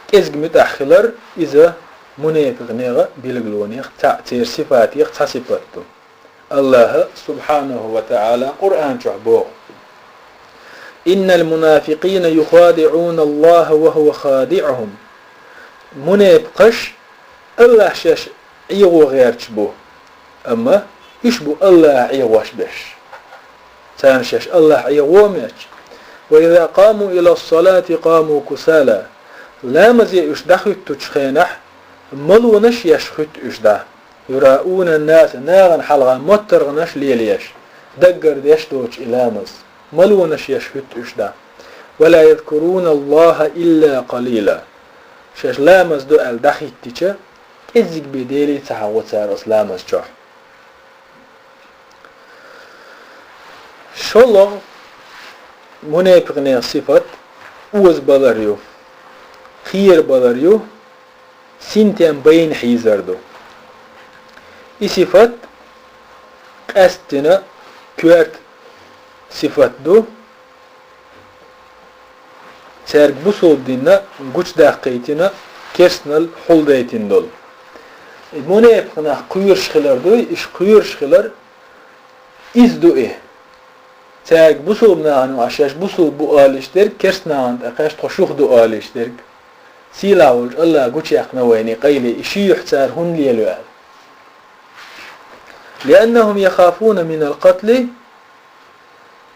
кӀезиг муьтӀахь хилар, иза мунепикъ нехан билгалонех цхьаъ, церан сифатех цхьа сифат ду. АллахӀа, субхьанаху ва таӀала, Къуръан чохь боху: «إن المنافقين يخادعون الله وهو خادعهم». Мунепикъаш АллахӀ шаьш Ӏехо гӀерташ бу, амма уьш бу АллахӀ Ӏехош берш. Царна шаьш АллахӀ Ӏехо а моьттуш. «وإذا قاموا إلى الصلاة قاموا كسالى». Ламазе уьш дӀахӀуьттучу хенахь, малонаш еш хӀуьтту уьш дӀа. «يراءون الناس», нахана хьалха моттаргӀанаш лелош, даггара деш доцуш и ламаз. Малонаш еш хӀуьтту уьш дӀа. «ولا يذكرون الله إلا قليلا». Шаьш ламаз ду аьлла дӀахӀиттича, кӀеззиг бен Деле ца хьахо цара оцу ламаз чохь. ШолгӀа мунепикъ нехан сифат озабалар ю, кхерабалар ю, синтем байна хьийзар ду. И сифат къаьсттина коьрта сифат ду, цаьрга бусулба дин гучудаккхийтина, керстанал хьулдайтина долу. И мунепикъ нах кхоьруш хилар дуй, уьш кхоьруш хилар, иза ду и. Цаьрга бусулба нахана ваьш шаьш бусулба бу олуш дерг, керста нахана тӀекхаьчча тхо шух ду олуш дерг. Сийлахь волчу АллахӀа гучуяьккхина вайна и къайле, и шиъ юьхь цара хӀунда лелайо аьлла. «لأنهم يخافون من القتل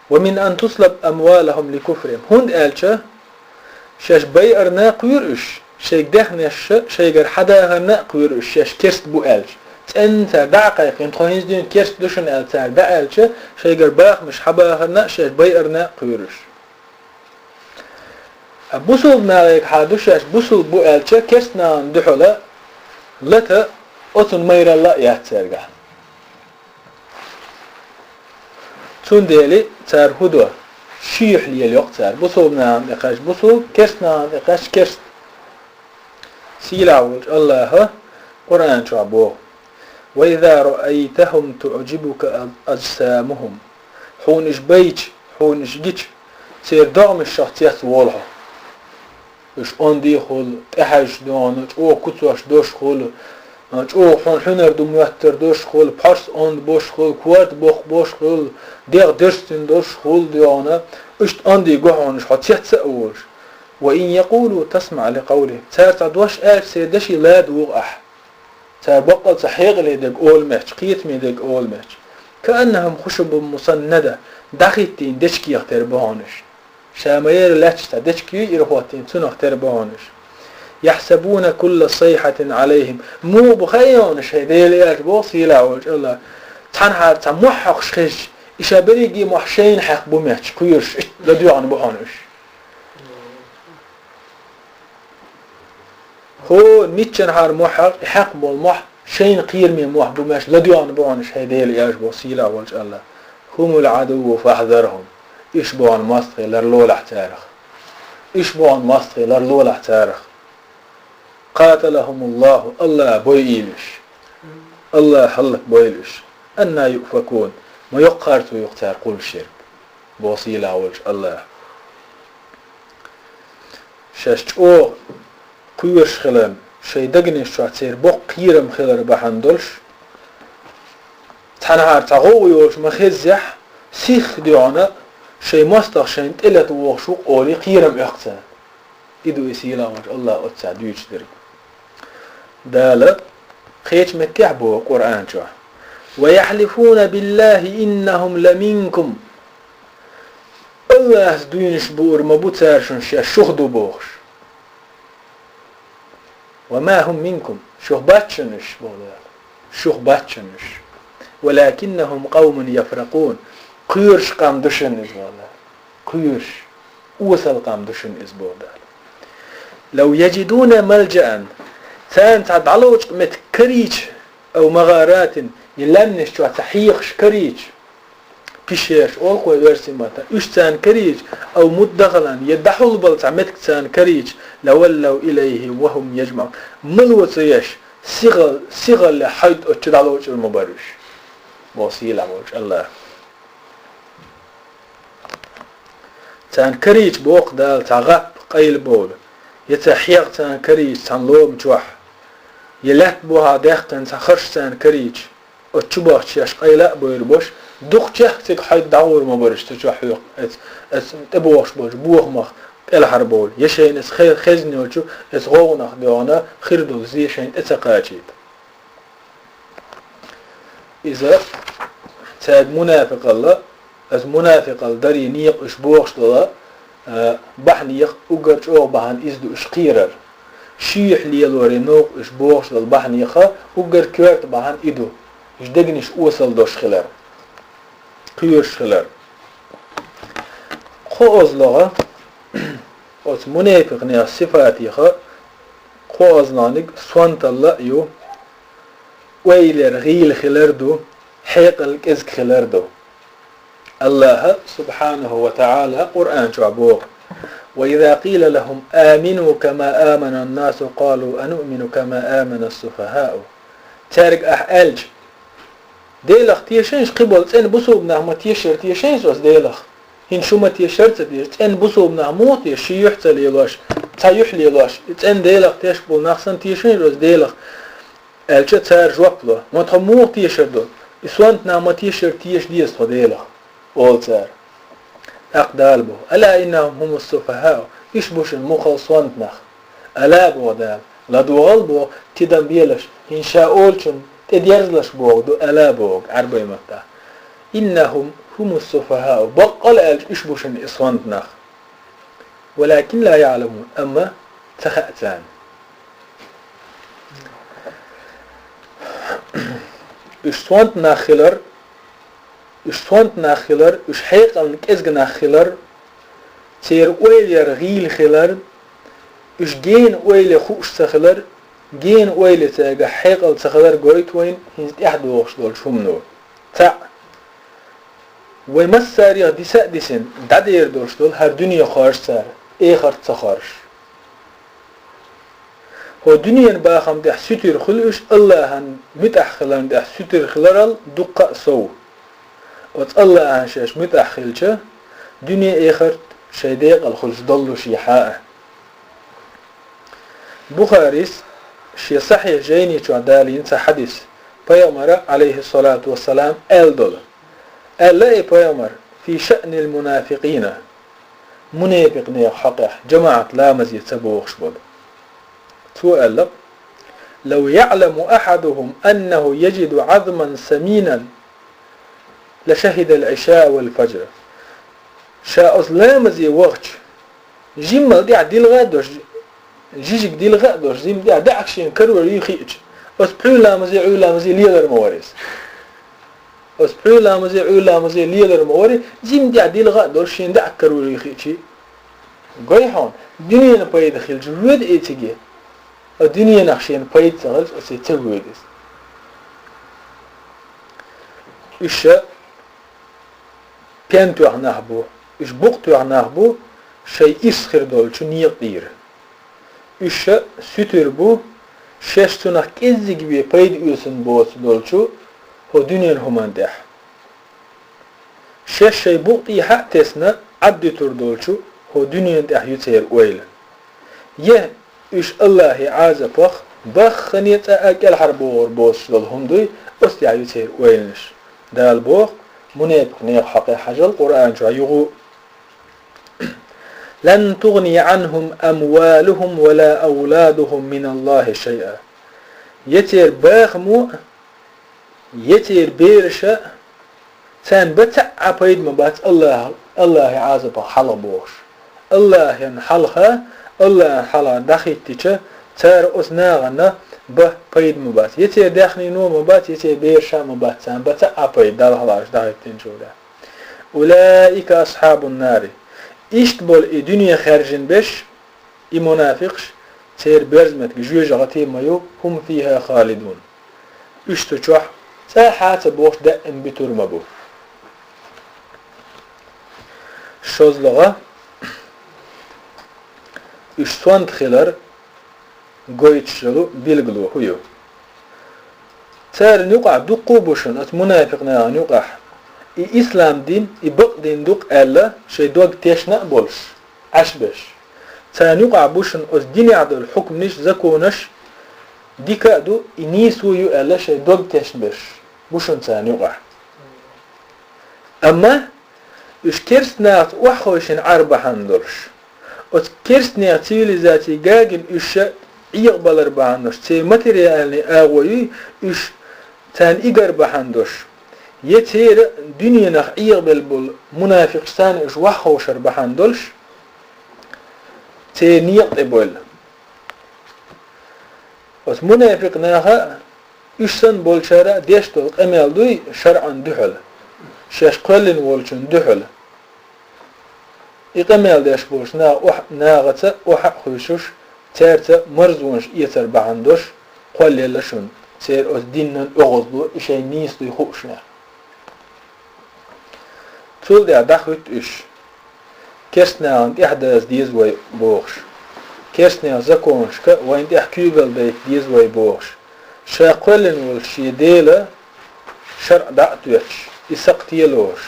ومن أن تسلب أموالهم لكفرهم». ХӀунда аьлча, шаьш байарна а кхоьру уьш, шайга дехнеш а, шайгара хьадахарна а кхоьру уьш, шаьш керста бу аьлча. ЦӀенна цара дӀа а кхайкхина, тхо хӀинца дуьйна керста ду шуна аьлла цара дӀа аьлча, шайгара бахамаш хьабахарна а, шаьш байарна а кхоьру уьш. Ткъа бусулба нахе хьан ду шаьш бусулба бу аьлча, керста нахана дуьхьала лата, оцунна майралла а яц цаьргахь. Цундела цара хӀун до? Шиъ юьхь лелайо цара. Бусулба нахана тӀекхаьчча бусулба, керста нахана тӀекхаьчча керста. Сийлахь волчу АллахӀа Къуръан чохь боху: «وإذا رأيتهم تعجبك أجسامهم». Хьуна уьш байча, хьуна уьш гича, церан догӀмаш шух цецволу хьо. Уьш онда хуьлу, тӀехьаьжча дуьхьал, чӀогӀа куцаш долуш хуьлу, чӀогӀа хьуна хьуьнар ду моьттур долуш хуьлу, пхьорс онда болуш хуьлу, корта боккха болуш хуьлу, дегӀ дерстина долуш хуьлу дуьхьал, иштта онда го хьуна уьш хьо цец а волуш. «وإن يقولوا تسمع لقولهم». Цара цхьа дош аьлча, церан деши ладугӀу ахь. Цара баккъал цхьа хьекъале дерг олу моьттуш, кхетаме дерг олу моьттуш. «كأنهم خشب مسندة», дӀахӀиттийна дечкех тера бу хьуна уьш. Ша ма-ярра лаьтташ цхьа дечке ю ирахӀоттийна, цунах тера бу хьуна уьш. «يحسبون كل صيحة عليهم». Муха бу хаьий хьуна уьш, хӀай Делан элча, боху сийлахь волчу АллахӀа. Цхьанхьара цхьа мохь хьокхуш хезча, и ша берриге мохь шайна хьаькхна бу моьттуш, кхоьруш, иштта ладоьгӀна бу хьуна уьш. ХӀора миччанхьара мохь хьакъ, и хьаькхна болу мохь шайна кхераме мохь бу моьттуш, ладоьгӀна бу хьуна уьш, хӀай Делан элча, боху сийлахь волчу АллахӀа. «هم العدو فاحذرهم». Уьш бу хьуна мостагӀий, ларлолахь царах. Уьш бу хьуна мостагӀий, ларлолахь царах. «قاتلهم الله», АллахӀа бойийла уьш. АллахӀа хӀаллакбойла уьш. «أنى يؤفكون». Ма йоккха харцо ю-кх цара кхуллуш ерг, боху сийлахь волчу АллахӀа. шаьш чӀогӀа кхоьруш хиларна, шайн дегнаш чохь церан боккха кхерам хилар бахьана долуш, цхьанхьара цхьа гӀовгӀа йолуш ма-хеззехь, сихха дуьхьал шайн мостагӀа шайна тӀелета вогӀуш ву олий кхерам оьху царна. И ду и сийлахь волчу АллахӀа оццахь дуьйцуш дерг. Дала кхечу меттехь боху Къуръан чохь: «Ва яхьлифуна биллахи иннахум ламинкум». АллахӀца дуьйнаш буур ма бу цара шуна шаьш шух ду бохуш. «Ва ма хум минкум», шух бац шуна уьш, боху Дала. Шух бац шуна уьш. «Валакиннахум къавмун яфракъун». Кхоьруш къам ду шуна иза, боху Дала. Кхоьруш. Осал къам ду шуна иза, боху Дала. «Лав яджидуна малджаан». Царна цхьа дӀалочкъа меттиг карийча, «ав магӀаратин», я лаьмнаш чохь цхьа хьехаш карийча, пещераш олу-кх вай оьрсийн маттахь, уьш царна карийча, «ав муддахалан», я дӀахьулбала цхьа меттиг царна карийча, «лаваллав илайхи ва хум яджмаӀун». Мало ца еш, сихал-, сихаллехь хьайда оцу чу дӀалочур ма бара уьш, боху сийлахь волчу АллахӀа. Царна карийча, боху Дала, цхьа гӀап, къайлабовла, я цхьа хьегӀ царна карийча цхьана лома чохь, я лаьтта бухахь даьккхина цхьа харш царна карийча, оцу чу бахча шаьш къайла а бойр болуш, дукхачех цига хьайда дӀагӀур ма бара уьш цу чохь хьоькху, эц-, эц тӀебогӀуш болчу бохамах кӀелхьарбовла, я шайна эц хе-, хезна йолчу эц гӀовгӀанах доьгӀна хир долу зе шайна тӀе ца кхачийта. Иза цаьрга мунафикъалла, иза мунафикъалла дарий некъа уьш бохуш долу, а, бахьанех уггар чӀогӀа бахьана иза ду уьш кхерар. Ши юьхь лелоре новкъа уьш бохуш долу бахьанеха уггар коьрта бахьана и ду, уьш дегнаш осал долуш хилар, кхоьруш хилар. Кхо озлагӀа, оцу мунафикънех сифатеха кхо озлагӀниг сонталла а ю, ойлера гӀийла хилар ду, хьекъал кӀезиг хилар ду. АллахӀа, субхьанаху ва таӀала, Къуръан чохь боху: «Ва иза къийла лахум амину кама аманан-насу, къалу ануъмину кама аманас-суфахаъу». Цаьрга ахь аьлча: «Делах тешайша, кхиболу цӀена бусулба нах ма тешара тешайша оцу Делах. ХӀинца шу ма тешара ца теша, цӀена бусулба нах муха теша, ши юьхь ца лелош, цхьа юьхь лелош, и цӀена Делах тешаш болу нах санна тешайша оцу Делах», аьлча, цара жоп ло: «Ма тхо муха тешар ду? И сонта нах ма тешара теша деза тхо Делах», олу цара. ТӀаккха Дала боху: «Ала иннахум хумус-суфахаъу», уьш бу шуна муххал сонта нах. «Ала», боху Дала, ладогӀал боху, тидам белаш, хӀинца ша олучунна тӀедерзалаш боху ду «ала» боху Ӏарбойн маттахь. «Иннахум хумус-суфахаъу», баккъал а аьлча, уьш бу шуна и сонта нах. «Валакин ла яъламун», амма ца хаьа царна. Уьш сонта нах хилар, уьш сонта нах хилар, уьш хьекъална кӀезиг нах хилар, церан ойлера гӀийла хилар, уьш гена ойле хууш ца хилар, гена ойле цаьргахь хьекъал ца хилар гойту вайна хӀинца тӀаьхьа догӀуш долчу хӀумано. Цхьаъ. Вай массарех диса а дисина, дӀадер долуш долу хӀара дуьне хоржу цара, эхарт ца хоржуш. ХӀо дуьненан бахам тӀехь суьтуьр хуьлу уьш, АллахӀан муьтӀахь хиларна тӀехь суьтуьр хиларал дуккха а сов. Оцу АллахӀан шаьш муьтӀахь хилча, дуьне-эхарт шайн декъала хуьлуш доллушехьа а. Бухарис шен сахьихь жайни чохь далийна цхьа хьадис, пайхамара, Ӏалайхиссалату вассалам, аьлла долу. Аьлла и пайхамар: «Фи шаънил мунафикъина», мунепикънех хьокъехь, жамаӀат ламазе ца богӀуш болу. Цо аьлла: «Лав яъламу ахьадухум аннаху яджиду Ӏазман саминан, ла шахидал Ӏиша вал фаджр». Ша оцу ламазе вахча, жиммал тӀехь дилха а долуш, жижиг дилха а долуш, жимма тӀехь даьӀахк шена карор юй хиъча, оцу пхьуьй ламазе, Ӏуьй ламазе лелар ма вара иза. Оцу пхьуьй ламазе, Ӏуьй ламазе лелар ма вара, жимма тӀехь дилха а долуш, шена даьӀахк карор юй хиъча. Гой хьуна, дуьненан пайда хилча, воьду и циге. Ткъа дуьненах шена пайда ца хилча, оцу ца воьду иза. Уьш ша пен тоьхна нах бу, уьш букъ тоьхна нах бу, шайн ирс хир долчу некъа тӀера. Уьш ша суьтуьр бу, шаьш цунах кӀеззиг бен пайда оьцун боцу долчу хӀо дуьненан хӀуманна тӀехь. Шаьш шайн букъ тӀехьа а тесна, Ӏаддуьтур долчу хӀо дуьненан тӀехь ю церан ойла. Е уьш Аллахьи Ӏазапах баххане цӀа а кӀелхьарбохур боцуш долу хӀума дуй, оцу тӀехь ю церан ойланаш. Дала боху, мунепикъ нехан хьокъехь хьажал Къуръан чохь юха: «Лан тугъни Ӏанхум амвалухум ва ла авладухум миналлахи шайъа». Я церан бахамо а, я церан бераша а, царна бан цхьа а пайда ма бац Аллахь-, Аллахьи Ӏазапах хьалха бохуш. Аллахьан хьалха, Аллахьан хьалха дӀахӀиттича, цара оцу нахана бан пайда ма бац. Я церан даьхнино а ма бац, я церан бераша а ма бац царна бан цхьа а пайда, Далла хьалха уьш дӀахӀиттинчул тӀаьхьа. «Улаика асхьабун нари». Иштта болу и дуьне хаьржина берш, и мунафикъаш, церан берза меттиг жоьжахати ма ю, «хум фиха халидун». Уьш цу чохь цӀахь а ца бохуш даим буьтур ма бу. ШозлагӀа, уьш сонта хилар гойтуш йолу билгало хӀун ю? Царна юкъахь дуккха а бу шуна, оцу мунафикъ нахана юкъахь, и ислам дин, и бакъдин ду-кх аьлла, шайн дог тешна а болуш, Ӏаш берш. Царна юкъахь бу шуна оцу динехь долу хьукманаш, законаш дика а ду, и нийсо а ю аьлла, шайн дог тешна берш бу шуна царна юкъахь. Амма уьш керстанахца охьахевшина Ӏар бахьана долуш, оцу керстанех цивилизаци гагина уьш ша Ӏехабалар бахьана долуш, церан материальный агӀо юй уьш царна игар бахьана долуш, я церан дуьненах Ӏехабелла болу мунафикъаш царна уьш охьахевшар бахьана долуш, церан некъа тӀе бойла. Оцу мунафикъ наха а, уьш санна болчара а деш долу къамел дуй шарӀан дуьхьал, шаьш кхоьллина волчун дуьхьал. И къамел деш болчу наха охьа-, нахаца охьа а хуьйшуш, цаьрца марзонаш эцар бахьана долуш, кхоллаелла шуна, церан оцу динан оьгӀазло и шайн нийса дуй хууш нах. Цул тӀаьхьа дӀахӀуьтту уьш, керстанахана тӀаьхьадаза деза вай бохуш, керстанех законашка вайна тӀехь куьйгалла дайта деза вай бохуш, ша кхоьллина волчу шен Делан шарӀ дӀа а тоьттуш, и сакхте а лоруш,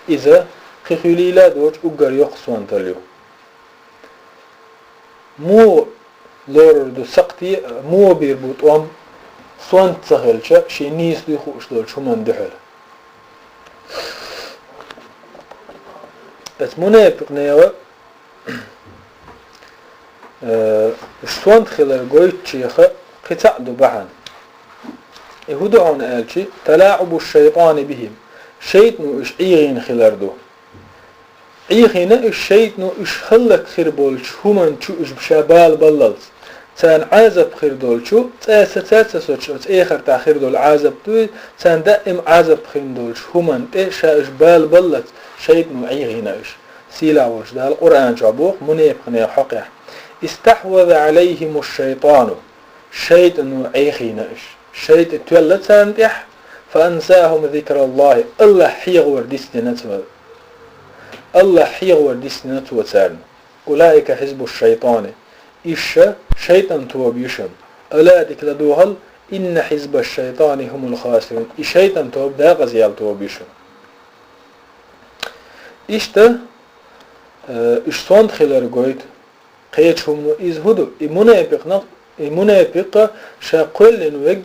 иза кхин хуьлийла а доцуш уггар йоккха сонталла ю. Муха лорур ду сакхте а, муха бийр бу тӀом, сонта ца хилча, шен нийса дуй хууш долчу хӀуманна дуьхьал? Аса мунепикъ нева, э, сонта хилар гойтучеха кхин цхьаъ ду бахьана. И хӀун ду хьуна аьлчи, талаӀубу шайтӀани бихим, шайтӀано уьш ӀийгӀийна хилар ду. Ӏийхина уьш шайтӀано уьш хӀаллакьхир болчу хӀуманна чу уьш ша бала баллалц. Царна Ӏазап хир долчу, цкъа а сацац оцу эхартахь хир долу Ӏазап дуй, царна даим Ӏазап хин долчу хӀуманна тӀе ша уьш бала баллалц шайтӀано Ӏийхина уьш. Сийлахь волчу Дала Къуръан чохь боху мунепикъ нехан хьокъехь: «Истахьваза Ӏалайхиму шайтӀану». ШайтӀано Ӏийхина уьш. ШайтӀа тоьлла царна тӀехь, фа ансахум зикраллахи, Аллахь хьехавар дисдина цо. Аллахь хьехавар дисдина цо царна. Улаика хьизбу шайтӀани. Иша шайтӀан тоба ю шуна. Ала, дика ладогӀал, инна хьизба шайтӀани хумул хасирун. И шайтӀан тоба декъаза яьлла тоба ю шуна. Иштта, э, уьш сонта хилар гойту. Кхечу хӀумано иза хӀун ду? И мунепикъна-, и мунепикъа ша кхоьллина верг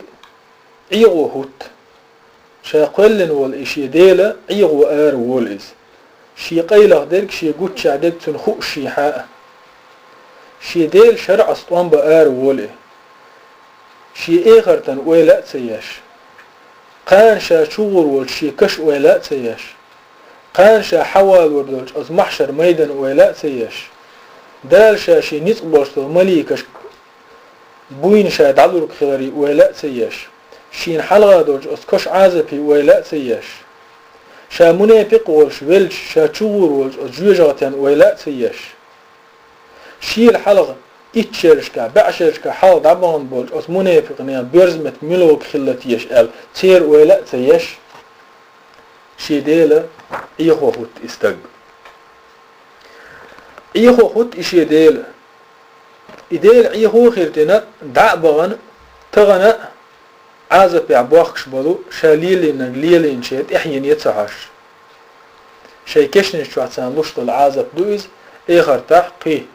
ӀегӀо хӀутту. Ша кхоьллина волу и шен Дела ӀегӀо ара волу иза. Шен къайлаха дерг, шен гуччахь дерг цунна хууш шен хьа а. Шен Делан шарӀас тӀом бан ара волу и. Шен эхартан ойла а ца еш. Кхана ша чугӀур волчу шен каш ойла а ца еш. Кхана ша хьавалор долчу оцу махьшар майдан ойла а ца еш. Дала ша шен ницкъ болуш долу маликаш буйна ша дӀалург хиларе ойла а ца еш. Шена хьалха долчу оцу каш Ӏазапе ойла а ца еш. Ша мунепикъ волуш велча, ша чугӀур волчу оцу жоьжахатен ойла а ца еш. Шийла хьалха, итт шерашкахь, бӀе шерашкахь хьалха дӀабахана болчу оцу мунепикъ нехан боьрза меттиг мила вогӀу хилла теша аьлла, церан ойла а ца еш, шен Дела Ӏехо хӀутту и стаг. Ӏехо хӀутту и шен Дела. И Дела Ӏехо хир дина, дӀа а бахана, тахана а, Ӏазапехь бохкуш болу, ша лелийнарг лелийначеран тӀаьхьене ца хьожуш. Шайн кешнаш чохь царна луш долу Ӏазап ду иза, эхартахь кхин,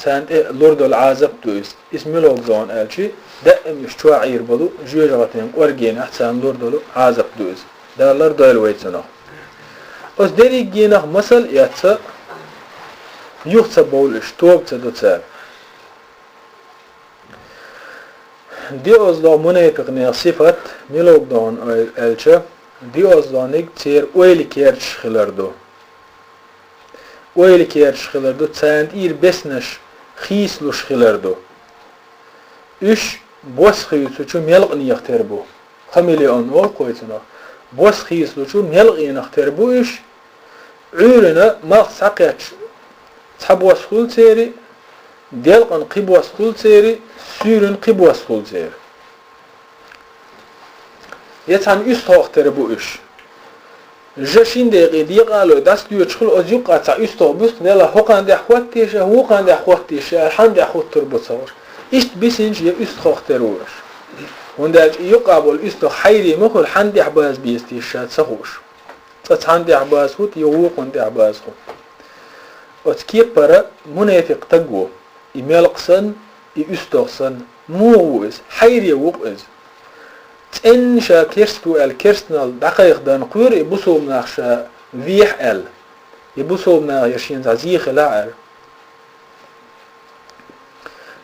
царна тӀе лур долу Ӏазап ду иза. Иза мила ву дохьуна аьлча, даим уьш чохь Ӏийр болу жоьжахатин кӀоргенехь царна лур долу Ӏазап ду иза. Дала лардойла вай цунах. Оцу дерригенах масал а эцца, юха ца бовлу уьш, тоба ца до цара. ДиъазлагӀа мунепикънех сифат мила ву дохьуна аьлча, диъазлагӀниг церан ойла керташ хилар ду. Ойла керташ хилар ду, царна тӀера беснаш хийцалуш хилар ду. Уьш бос хийцучу мелкъанех тера бу. Хамелеон олу кхойцунах. Бос хийцалучу мелкъанех тера бу уьш, Ӏуьйранна малх схьакхетча цхьа бос хуьлу церан, делкъана кхин бос хуьлу церан, суьйранна кхин бос хуьлу церан. Я цхьана уьстагӀах тера бу уьш. Жа шина декъе декъа а лой, дӀасалоьцуш хуьлу, оцу юккъехь цхьа уьстагӀ буьсу, делахь хӀокхунна тӀехь хӀоттийша, вукхунна тӀехь хӀоттийша, хьанна тӀехь хӀуттур бу ца хууш. Иштта бисинчу я уьстагӀах тера ву уьш. ХӀунда аьлча и юккъехь болу уьстагӀ хьайре ма хуьлу, хьанна тӀехь база беза теша ца хууш. Цкъа цхьанна тӀехь база хӀутту, я вукхунна тӀехь база хӀутту. Оцу кепара мунепикъ стаг ву, и мелкъа санна, и уьстагӀ санна. Муха ву иза? Хьайре ву-кх иза. ЦӀенна ша керст ву аьлла, керстанал дӀакхайкхадан кхоьру и бусулба нах ша вехьа аьлла. И бусулба нахе шена цхьа зе хилахь аьлла.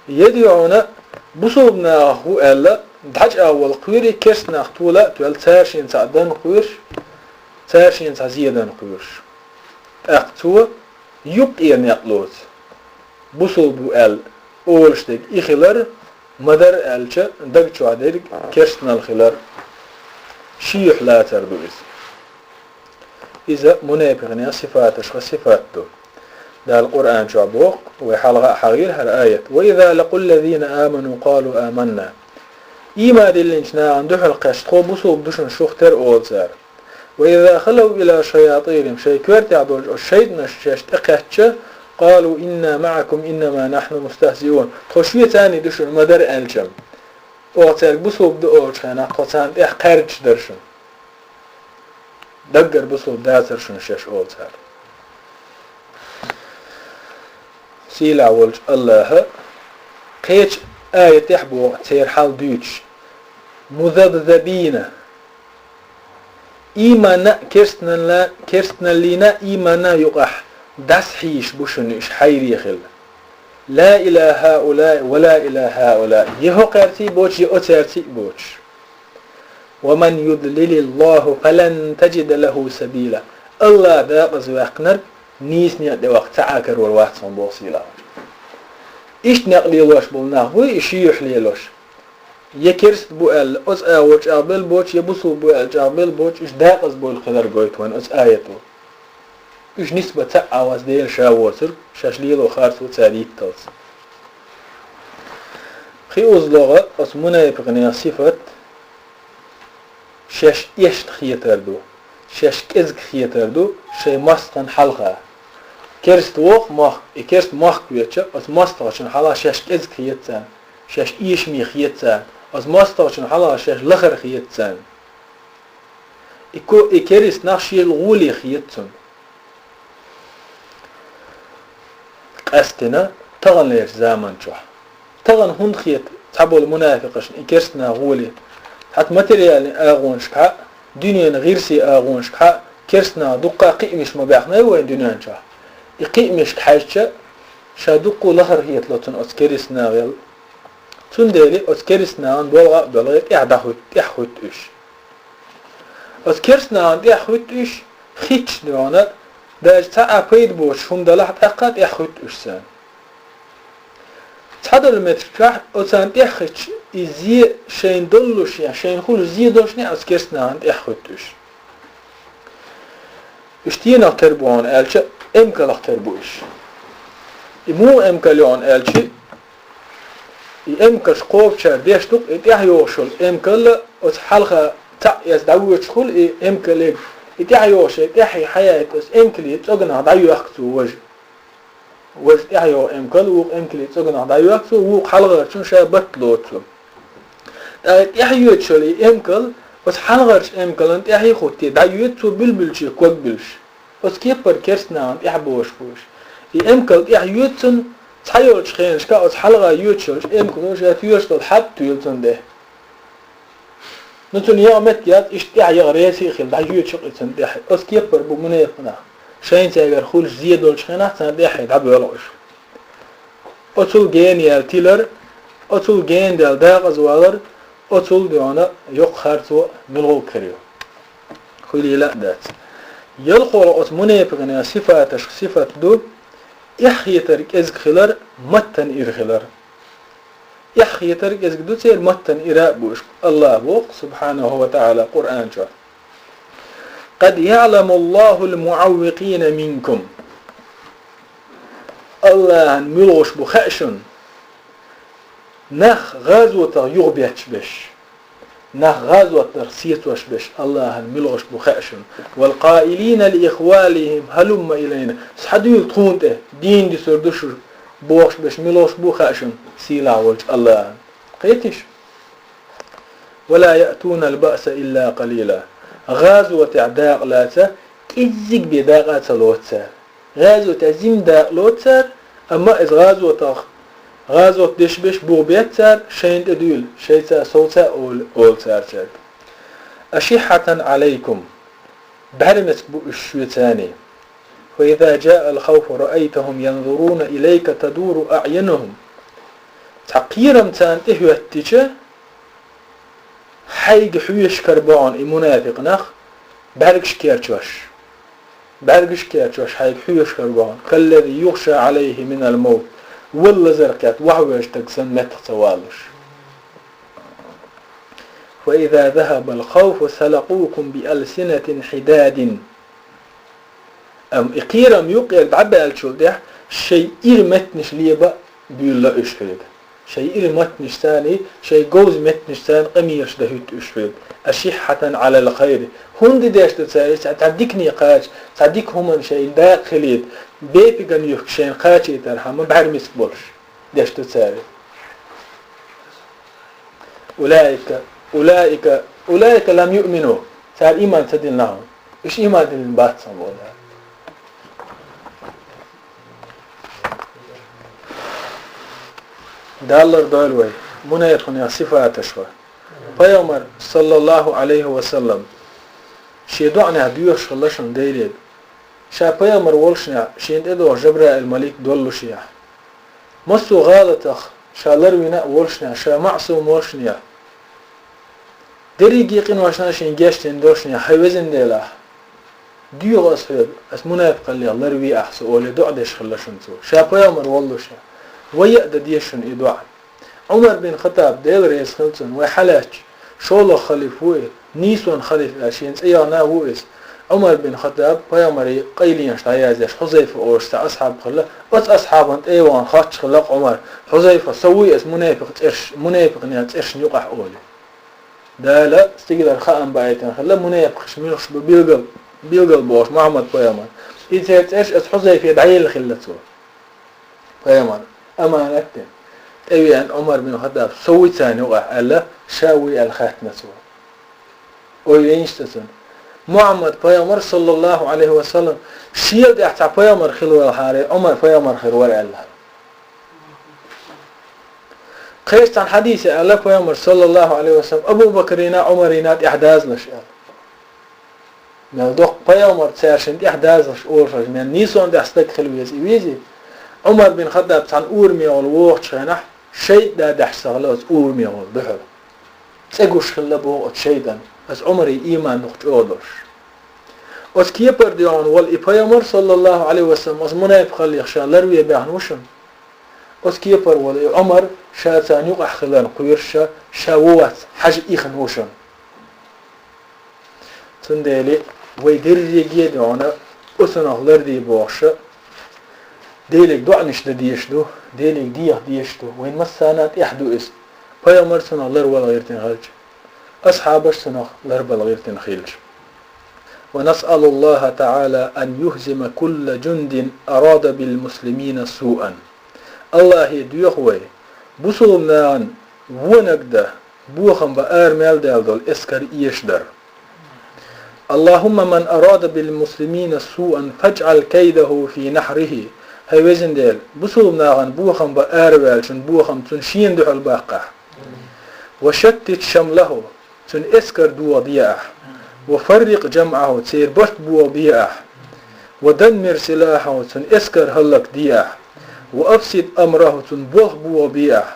Я дийхьуна, бусулба нахах ву аьлла, дӀачӀагӀвала кхоьру и керст нах тола а тоьлла, цара шена цхьаъ дан кхоьруш, цара шена цхьа зе дан кхоьруш. ТӀаккха цо юккъе некъ лоцу. Бусулба ву аьлла олуш дерг и хилар, ма-дарра аьлча, даг чохь дерг керстанал хилар, шен юьхь лацар ду иза. Иза мунепикънех сифаташха сифат ду. Дала Къуръан чохь боху, вай хьалха а хьахийра хӀара аят: «Ва иза лакъул лазина аману къалу аманна». Ийман диллинчу нахана дуьхьал кхаьчча, тхо бусулба ду шуна, шух тера олу цара. «Ва иза халав ила шаятинихим», шайн коьртехь долчу оцу шайтӀанашна шаьш тӀекхаьчча, «къалу инна маӀакум иннама нахьну мустахзиун». Тхо шуьца ду шуна, ма-дарра аьлча-м. Оха цаьрга бусулба ду олучу хенахь, тхо царна тӀехь кхаьрдаш дара шуна. Даггара бусулба дацара шуна шаьш олу цара. Сийлахь волчу АллахӀа кхечу аятехь боху церан хьал дуьйцуш: «Музабзабина». Ийманна а, керстаналла-, керстаналлина а, ийманна а юкъахь дӀасахьийзаш бу шуна уьш, хьайре хилла. «Ла ила хӀаулаи ва ла ила хӀаулаи». Я хӀокхаьрций боцуш, я оцаьрций боцуш. «Ва ман юдлилиллаху фалан таджида лаху сабила». АллахӀа декъаза ваьккхинарг нийса некъа тӀе ваккха ца Ӏа карор вац хьуна, боху сийлахь волчу. Иштта некъ лелош болу нах буй и шен юьхь лелош. Я керст бу аьлла, оцу агӀор чӀагӀбелла боцуш, я бусулба бу аьлла чӀагӀбелла боцуш, уьш декъаза бевлла хилар гойту вайна оцу аято. Уьш нисбат ца Ӏа вац Дела ша воцург, шаьш лело харцо цара йитталц. КхидӀа узлогӀа оцу мунепикънех сифат шаьш эшна хетар ду, шаьш кӀезиг хетар ду шайн мостагӀна хьалха. Керст воху мохк, и керст мохк веча, оцу мостагӀчун хьалха шаьш кӀезиг хета царна, шаьш эшаме хета царна, оцу мостагӀчун хьалха шаьш лахара хета царна. И ко-, и керст нах шен гӀоле хета цунна. Къаьсттина таханлерчу заман чохь. Тахана хӀунда хета цхьаболу мунафикъашна и керст нах гӀоле? Хьатта материальни агӀонашкахьа, дуьненан гӀирсийн агӀонашкахьа керст нах дуккха а кхиамаш ма баьхнай вайн дуьнен чохь. И кхиамашка хьаьжча, ша дуккха а лахара хетало цунна оцу керст нахал. Цундела оцу керст нахана болгӀа а боьлгӀий тӀаьхьа дӀахӀуьтту, тӀаьхьахӀуьтту уьш. Оцу керст нахана тӀаьхьахӀуьтту уьш, хӀиттачу догӀана, даже цхьа а пайда боцуш хӀума далахь, тӀаккха а тӀаьхьахӀуьтту уьш царна. Цхьадолу меттигашкахь оцарна тӀаьхьахӀиттича, и зе шайна доллушехь, шайна хуьлуш зе долушехь оцу керст нахана тӀаьхьахӀуьтту уьш. Уьш стенах тера бу хьуна аьлча, эмкалах тера бу уьш. И муха эмкал ю хьуна аьлча, и эмкалш кхобучара деш ду-кх, и тӀаьхьайогӀуш йолу эмкал оцу хьалха цхьаъ эцна дӀавоьдуш хуьлу и эмкале, и тӀаьхьайогӀуш, и тӀаьхье хьаяйта оцу эмкале цӀогнах дӀайоьхку цо важа. Важа тӀаьхьайогӀу эмкал вукху эмкале цӀогнах дӀайоьхку цо, вукху хьалхарчунна ша батт лоцу цо. ТӀаккха и тӀаьхьайоьдуш йолу и эмкал оцу хьалхарчу эмкалан тӀаьхье хӀуттий, дӀайоьду цо билбилче ког буьллуш. Оцу кеппара керст нахана тӀаьхьабогӀуш бу уьш. И эмкал тӀаьхьайоьду цунна, Цхьайолчу хенашка оцу хьалха йоьдуш йолчу эмкуно шаьш йоьдуш долу хьатта туьйла цунна тӀе. Ну, цунна яа меттиг яц, иштта тӀаьхьа яа реза а хилла, дӀайоьдуш ю-кх и цунна тӀаьхьа. Оцу кепара бу мунепакъ нах. Шайна цаьргара хуьлуш зе долчу хенахь царна тӀаьхьа дӀабоьлху уьш. Оцул гена яьлла тилар, оцул гена даьлла дакъаза валар, оцул дуьхьал йоккха харцо мила гӀуллакх хир ю. Хуьлийла а дац. ЯлхолгӀа оцу мунепакъийн сифаташка сифат ду: эхь хетар кӀезиг хилар, маттана ира хилар. Эхь хетар кӀезиг ду церан, маттана ира а бу уьш. АллахӀа боху, субхьанаху ва таӀала, Къуръан чохь: «Къад яӀламуллахул муӀаввикъина минкум». АллахӀан муьлхуш бу хаьа шуна нах гӀазотах юхабетташ берш. Нах гӀазот дарх сецош берш АллахӀан муьлхуш бу хаьа шуна. «Вал къаилина ли ихванихим хӀалумма илайна». Схьадуьйла тхуна тӀе, дийна дуьсур ду шу бохуш берш муьлхуш бу хаьа шуна сийлахь волчу АллахӀан. Кхетий шу? «Ва ла яътунал баъса илла къалила». ГӀазотехь дакъа лаца, кӀеззиг бен дакъа а ца лоцу цара. ГӀазотехь жимма дакъа лоцу цара, амма иза гӀазотах, гӀазот деш берш буха беттара, шайна тӀе дуьйла, шайца а, совца а олу, олу цара цаьрга. «Ашихьатан Ӏалайкум». БӀаьрмециг бу уьш шуьца. «Фа иза жаал хавфу раайтахум янзуруна илайка тадуру аъюнухум». Цхьа кхерам царна тӀе хӀоьттича, хьайга хьоьжуш карабо хьуна и мунафикъ нах, бӀаьргаш керчош. БӀаьргаш керчош хьайга хьоьжуш карабо хьуна. «Каллази югӀша Ӏалайхи минал мавт». Валла лазар кхетта вахьвеш стаг санна меттах ца валуш. «Фа иза захабал хавфу салакъукум би алсинатин хьидадин». Амма и кхерам юккъера дӀабаьллачул тӀаьхьа шайн ира меттанаш леба а буьйлла уьш хьоьга. Шайн ира меттанаш царний, шайн говза меттанаш царна къамелаш дан хӀуьтту уьш хьоьга. «Ашихьатан Ӏалал хайри». ХӀунда деш ду цара иза? Цхьа дикане кхача, цхьа дика хӀуманна шайна дакъа хилийта, бепиган юхка шайна кхачийтархьама бӀаьрмециг болуш деш ду цара. «Улаика, улаика, улаика лам юъмину». Цара ийман ца диллина хьуна. Уьш ийман диллина бац хьуна боху Дала. Даллар дойла вай, мунепакъийн сифаташ вай. Пайхамар, саллаллаху Ӏалайхи ва саллам, шен доӀанехь доьхуш хилла шуна Деле. Ша пайхамар волушшехь, шена тӀедогӀу Жабраил-малик доллушехь, массо а гӀалатах ша ларвина а волушшехь, ша маъсум волушшехь, дерриге къиношна а шена гечдина долушшехь, хӀай везан Дела, доьху ас хьоьга, ас мунепакъаллех ларве ахь со, олий доӀа деш хилла шуна цо. Ша пайхамар воллушехь, вай а дан деза шуна и доӀа. Ӏумар бин Хаттаб, Дела реза хила цунна, вай хьалаьцча, шолгӀа халифа ву и, нийсонан халифа аьлла шена цӀе яхана а ву иза. Ӏумар бин Хаттаб, пайхамаран къайленаш дӀаяздеш, Хьузайфа олуш цхьа асхьаб хилла, оцу асхьабан тӀе а вахана хоттуш хилла-кх Ӏумар: «Хьузайфа, со вуй аса мунепакъ цӀерш-, мунепакъийн цӀершна юкъахь?» олий. Дала стигалара хаам баийтина хилла, мунепакъаш муьлхаш бу билгал, билгал бохуш Мухьаммад-пайхамар. И церан цӀерш аса Хьузайфе дӀаелла хилла цо. Пайхамар аманат дина. ТӀевеана Ӏумар бин Хаттаб: «Со вуй царна юкъахь?» аьлла, ша вуй аьлла хаьттина цо. Ой, вейнаш ца цунна. Мухьаммад-пайхамар, саллаллаху Ӏалайхи ва саллам, шел тӀаьхьа цхьа пайхамар хилла валахьара, Ӏумар пайхамар хир вара аьлла. Кхечу цхьана хьадисе аьлла пайхамар, саллаллаху Ӏалайхи ва саллам, Абу Бакарина, Ӏумарина тӀаьхьа дазалаш аьлла. Мел доккха пайхамар цаьршинна тӀаьхьа дазалаш олуш, мел нийсонан тӀехь стаг хила веза и везий? Ӏумар бин Хаттаб цхьана урамехула вогӀучу хенахь, шайтӀа дахьаш ца хилла оцу урамехула дуьхьал. ЦӀе гуш хилла боху оцу шайтӀана, аса Ӏумаран ийман дукха чӀогӀа долуш. Оцу кепара дуьхьал волу и пайхамар, саллаллаху Ӏалайхи ва саллам, оцу мунепакъаллех ша ларве баьхна ву шуна. Оцу кепара волу и Ӏумар ша царна юкъахь хиларна кхоьруш, ша ву вац хьажа ихна ву шуна. Цундела вай дерриге а дуьхьал оцунах ларде бохуш, Деле доӀанаш дан дезаш ду, Деле деха дезаш ду. Вайн массарна тӀехь ду иза. Пайхамар цунах ларвала гӀиртина хилча, асхьабаш цунах ларбала гӀиртина хилча. «Ва насъалуллаха таӀала ан юхзима кулла жундин арада бил муслимина суан». АллахӀе доьху вай, бусулба нахана вониг дан, бохам бан ара мел даьлла долу эскар эшадар. «Аллахумма ман арада бил муслимина суан, фаджӀал кайдаху фи нахьрихи, ХӀай везан Дела, бусалба нахана бохам бан араваьллачун бохам цунна шена дуьхьал баккхахь. وشتت شمله, цуьнан эскар дохаде ахь. وفرق جمعه, церан барт бохабе ахь. ودمر سلاحه, цуьнан эскар хӀаллакде ахь. وأفسد أمره, цуьнан болх бохабе ахь.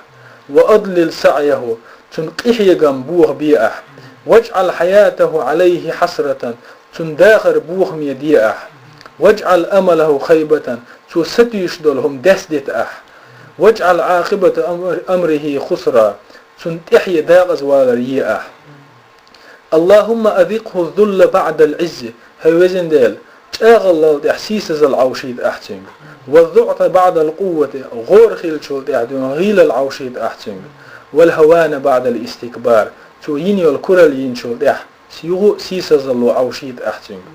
وأضلل سعيه, цуьнан къинхьегам бохабе ахь. واجعل حياته عليه حسرة, цуьнан дахар бохаме де ахь. واجعل أمله خيبة, цо сатуьйсуш долу хӀума дес дита ахь. واجعل عاقبة أمر-، أمره خسرا, цуьнан тӀаьхье декъаза валар е ахь. اللهم أذقه الذل بعد العز, хӀай везан Дела, чӀагӀаллал тӀехь сийсазал Ӏовшийта ахь цуьнга. والضعف بعد القوة, гӀора хиллачул тӀехь дуьйна гӀийлал Ӏовшийта ахь цуьнга. والهوان بعد الاستكبار, цо йина йолу куралла йиначул тӀехь юха а сийсазалло Ӏовшийта ахь цуьнга.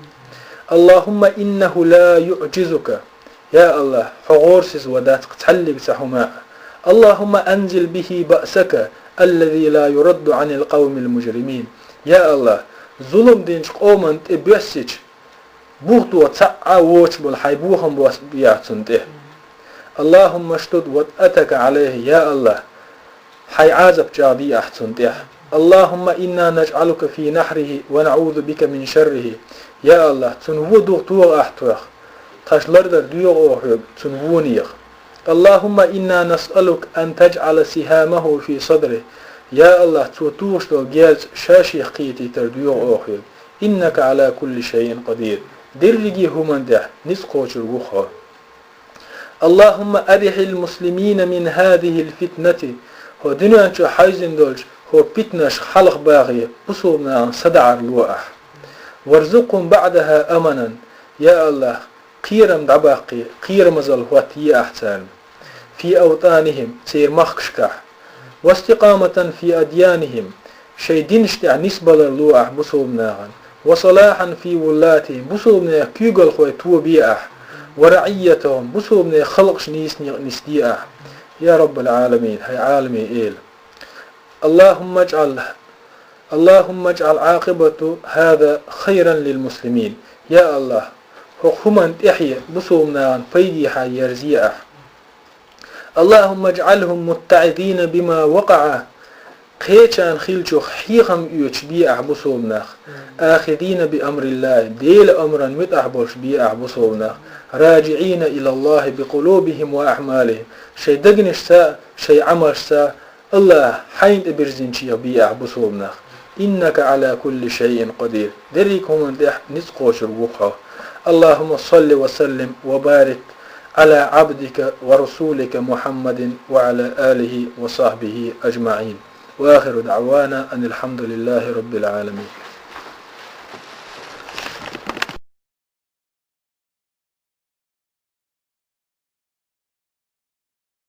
اللهم إنه لا يعجزك, я АллахӀ, хьо гӀорасиз ван дац цхьаллиг цхьа хӀума а. اللهم أنزل به بأسك الذي لا يرد عن القوم المجرمين. Я АллахӀ, зулам динчу къоман тӀе боьссича, бухто цхьа а воцуш болу хьайн бохам бос бехьа цунна тӀе. اللهم اشدد وطأتك عليه, я АллахӀ, хьайн Ӏазап чӀагӀде ахь цунна тӀехь. اللهم إنا نجعلك في نحره ونعوذ بك من شره. Я АллахӀ, цуьнан вон дугӀу тогӀа ахь тхох. Тхаьш лардар доьху оха хьоьга цуьнан вонех. اللهم إنا نسألك أن تجعل سهامه في صدره. Я АллахӀ, цо тухуш долу герз ша шех кхетийтар доьху оха хьоьга. إنك على كل شيء قدير. Дерриге хӀуманна тӀехь ницкъ кхочур ву хьо. اللهم أرح المسلمين من هذه الفتنة. ХӀокху дуьнен чу хьаьвзина долчу хӀокху питанашка хьалха бахе, бусалба нахана садаӀар ло ахь. وارزقهم بعدها أمنا. Я АллахӀ, кхерам дӀабаккхий, кхерамазалла хӀоттае ахь царна. في أوطانهم, церан махкашкахь. واستقامة في أديانهم, шайн динаш тӀехь нисбалар ло ахь бусалба нахана. وصلاحا في ولاتهم, бусалбанех куьйгалхой тобе ахь. ورعيتهم, бусалбанех халкъаш нийса некъ нисде ахь. يا رب العالمين, хӀай Ӏаламийн Эла. اللهم اجعل، اللهم اجعل عاقبة هذا خيرا للمسلمين. Я АллахӀ, хӀокху хӀуманна тӀаьхье бусалба нахана пайдехьа ерзе ахь. اللهم اجعلهم متعظين بما وقع, кхечарна хиллачух хьехам оьцуш бе ахь бусалба нах. آخذين بأمر الله, Делан амран муьтӀахь болуш бе ахь бусалба нах. راجعين إلى الله بقلوبهم وأعمالهم, шайн дегнашца, шайн Ӏамалшца АллахӀ хьайна тӀе бирзинчех бе ахь бусалба нах. إنك على كل شيء قدير. Дерриг хӀуманна тӀехь ницкъ кхочург ву хьо. اللهم صل وسلم وبارك على عبدك ورسولك محمد وعلى آله وصحبه أجمعين. وآخر دعوانا أن الحمد لله رب العالمين.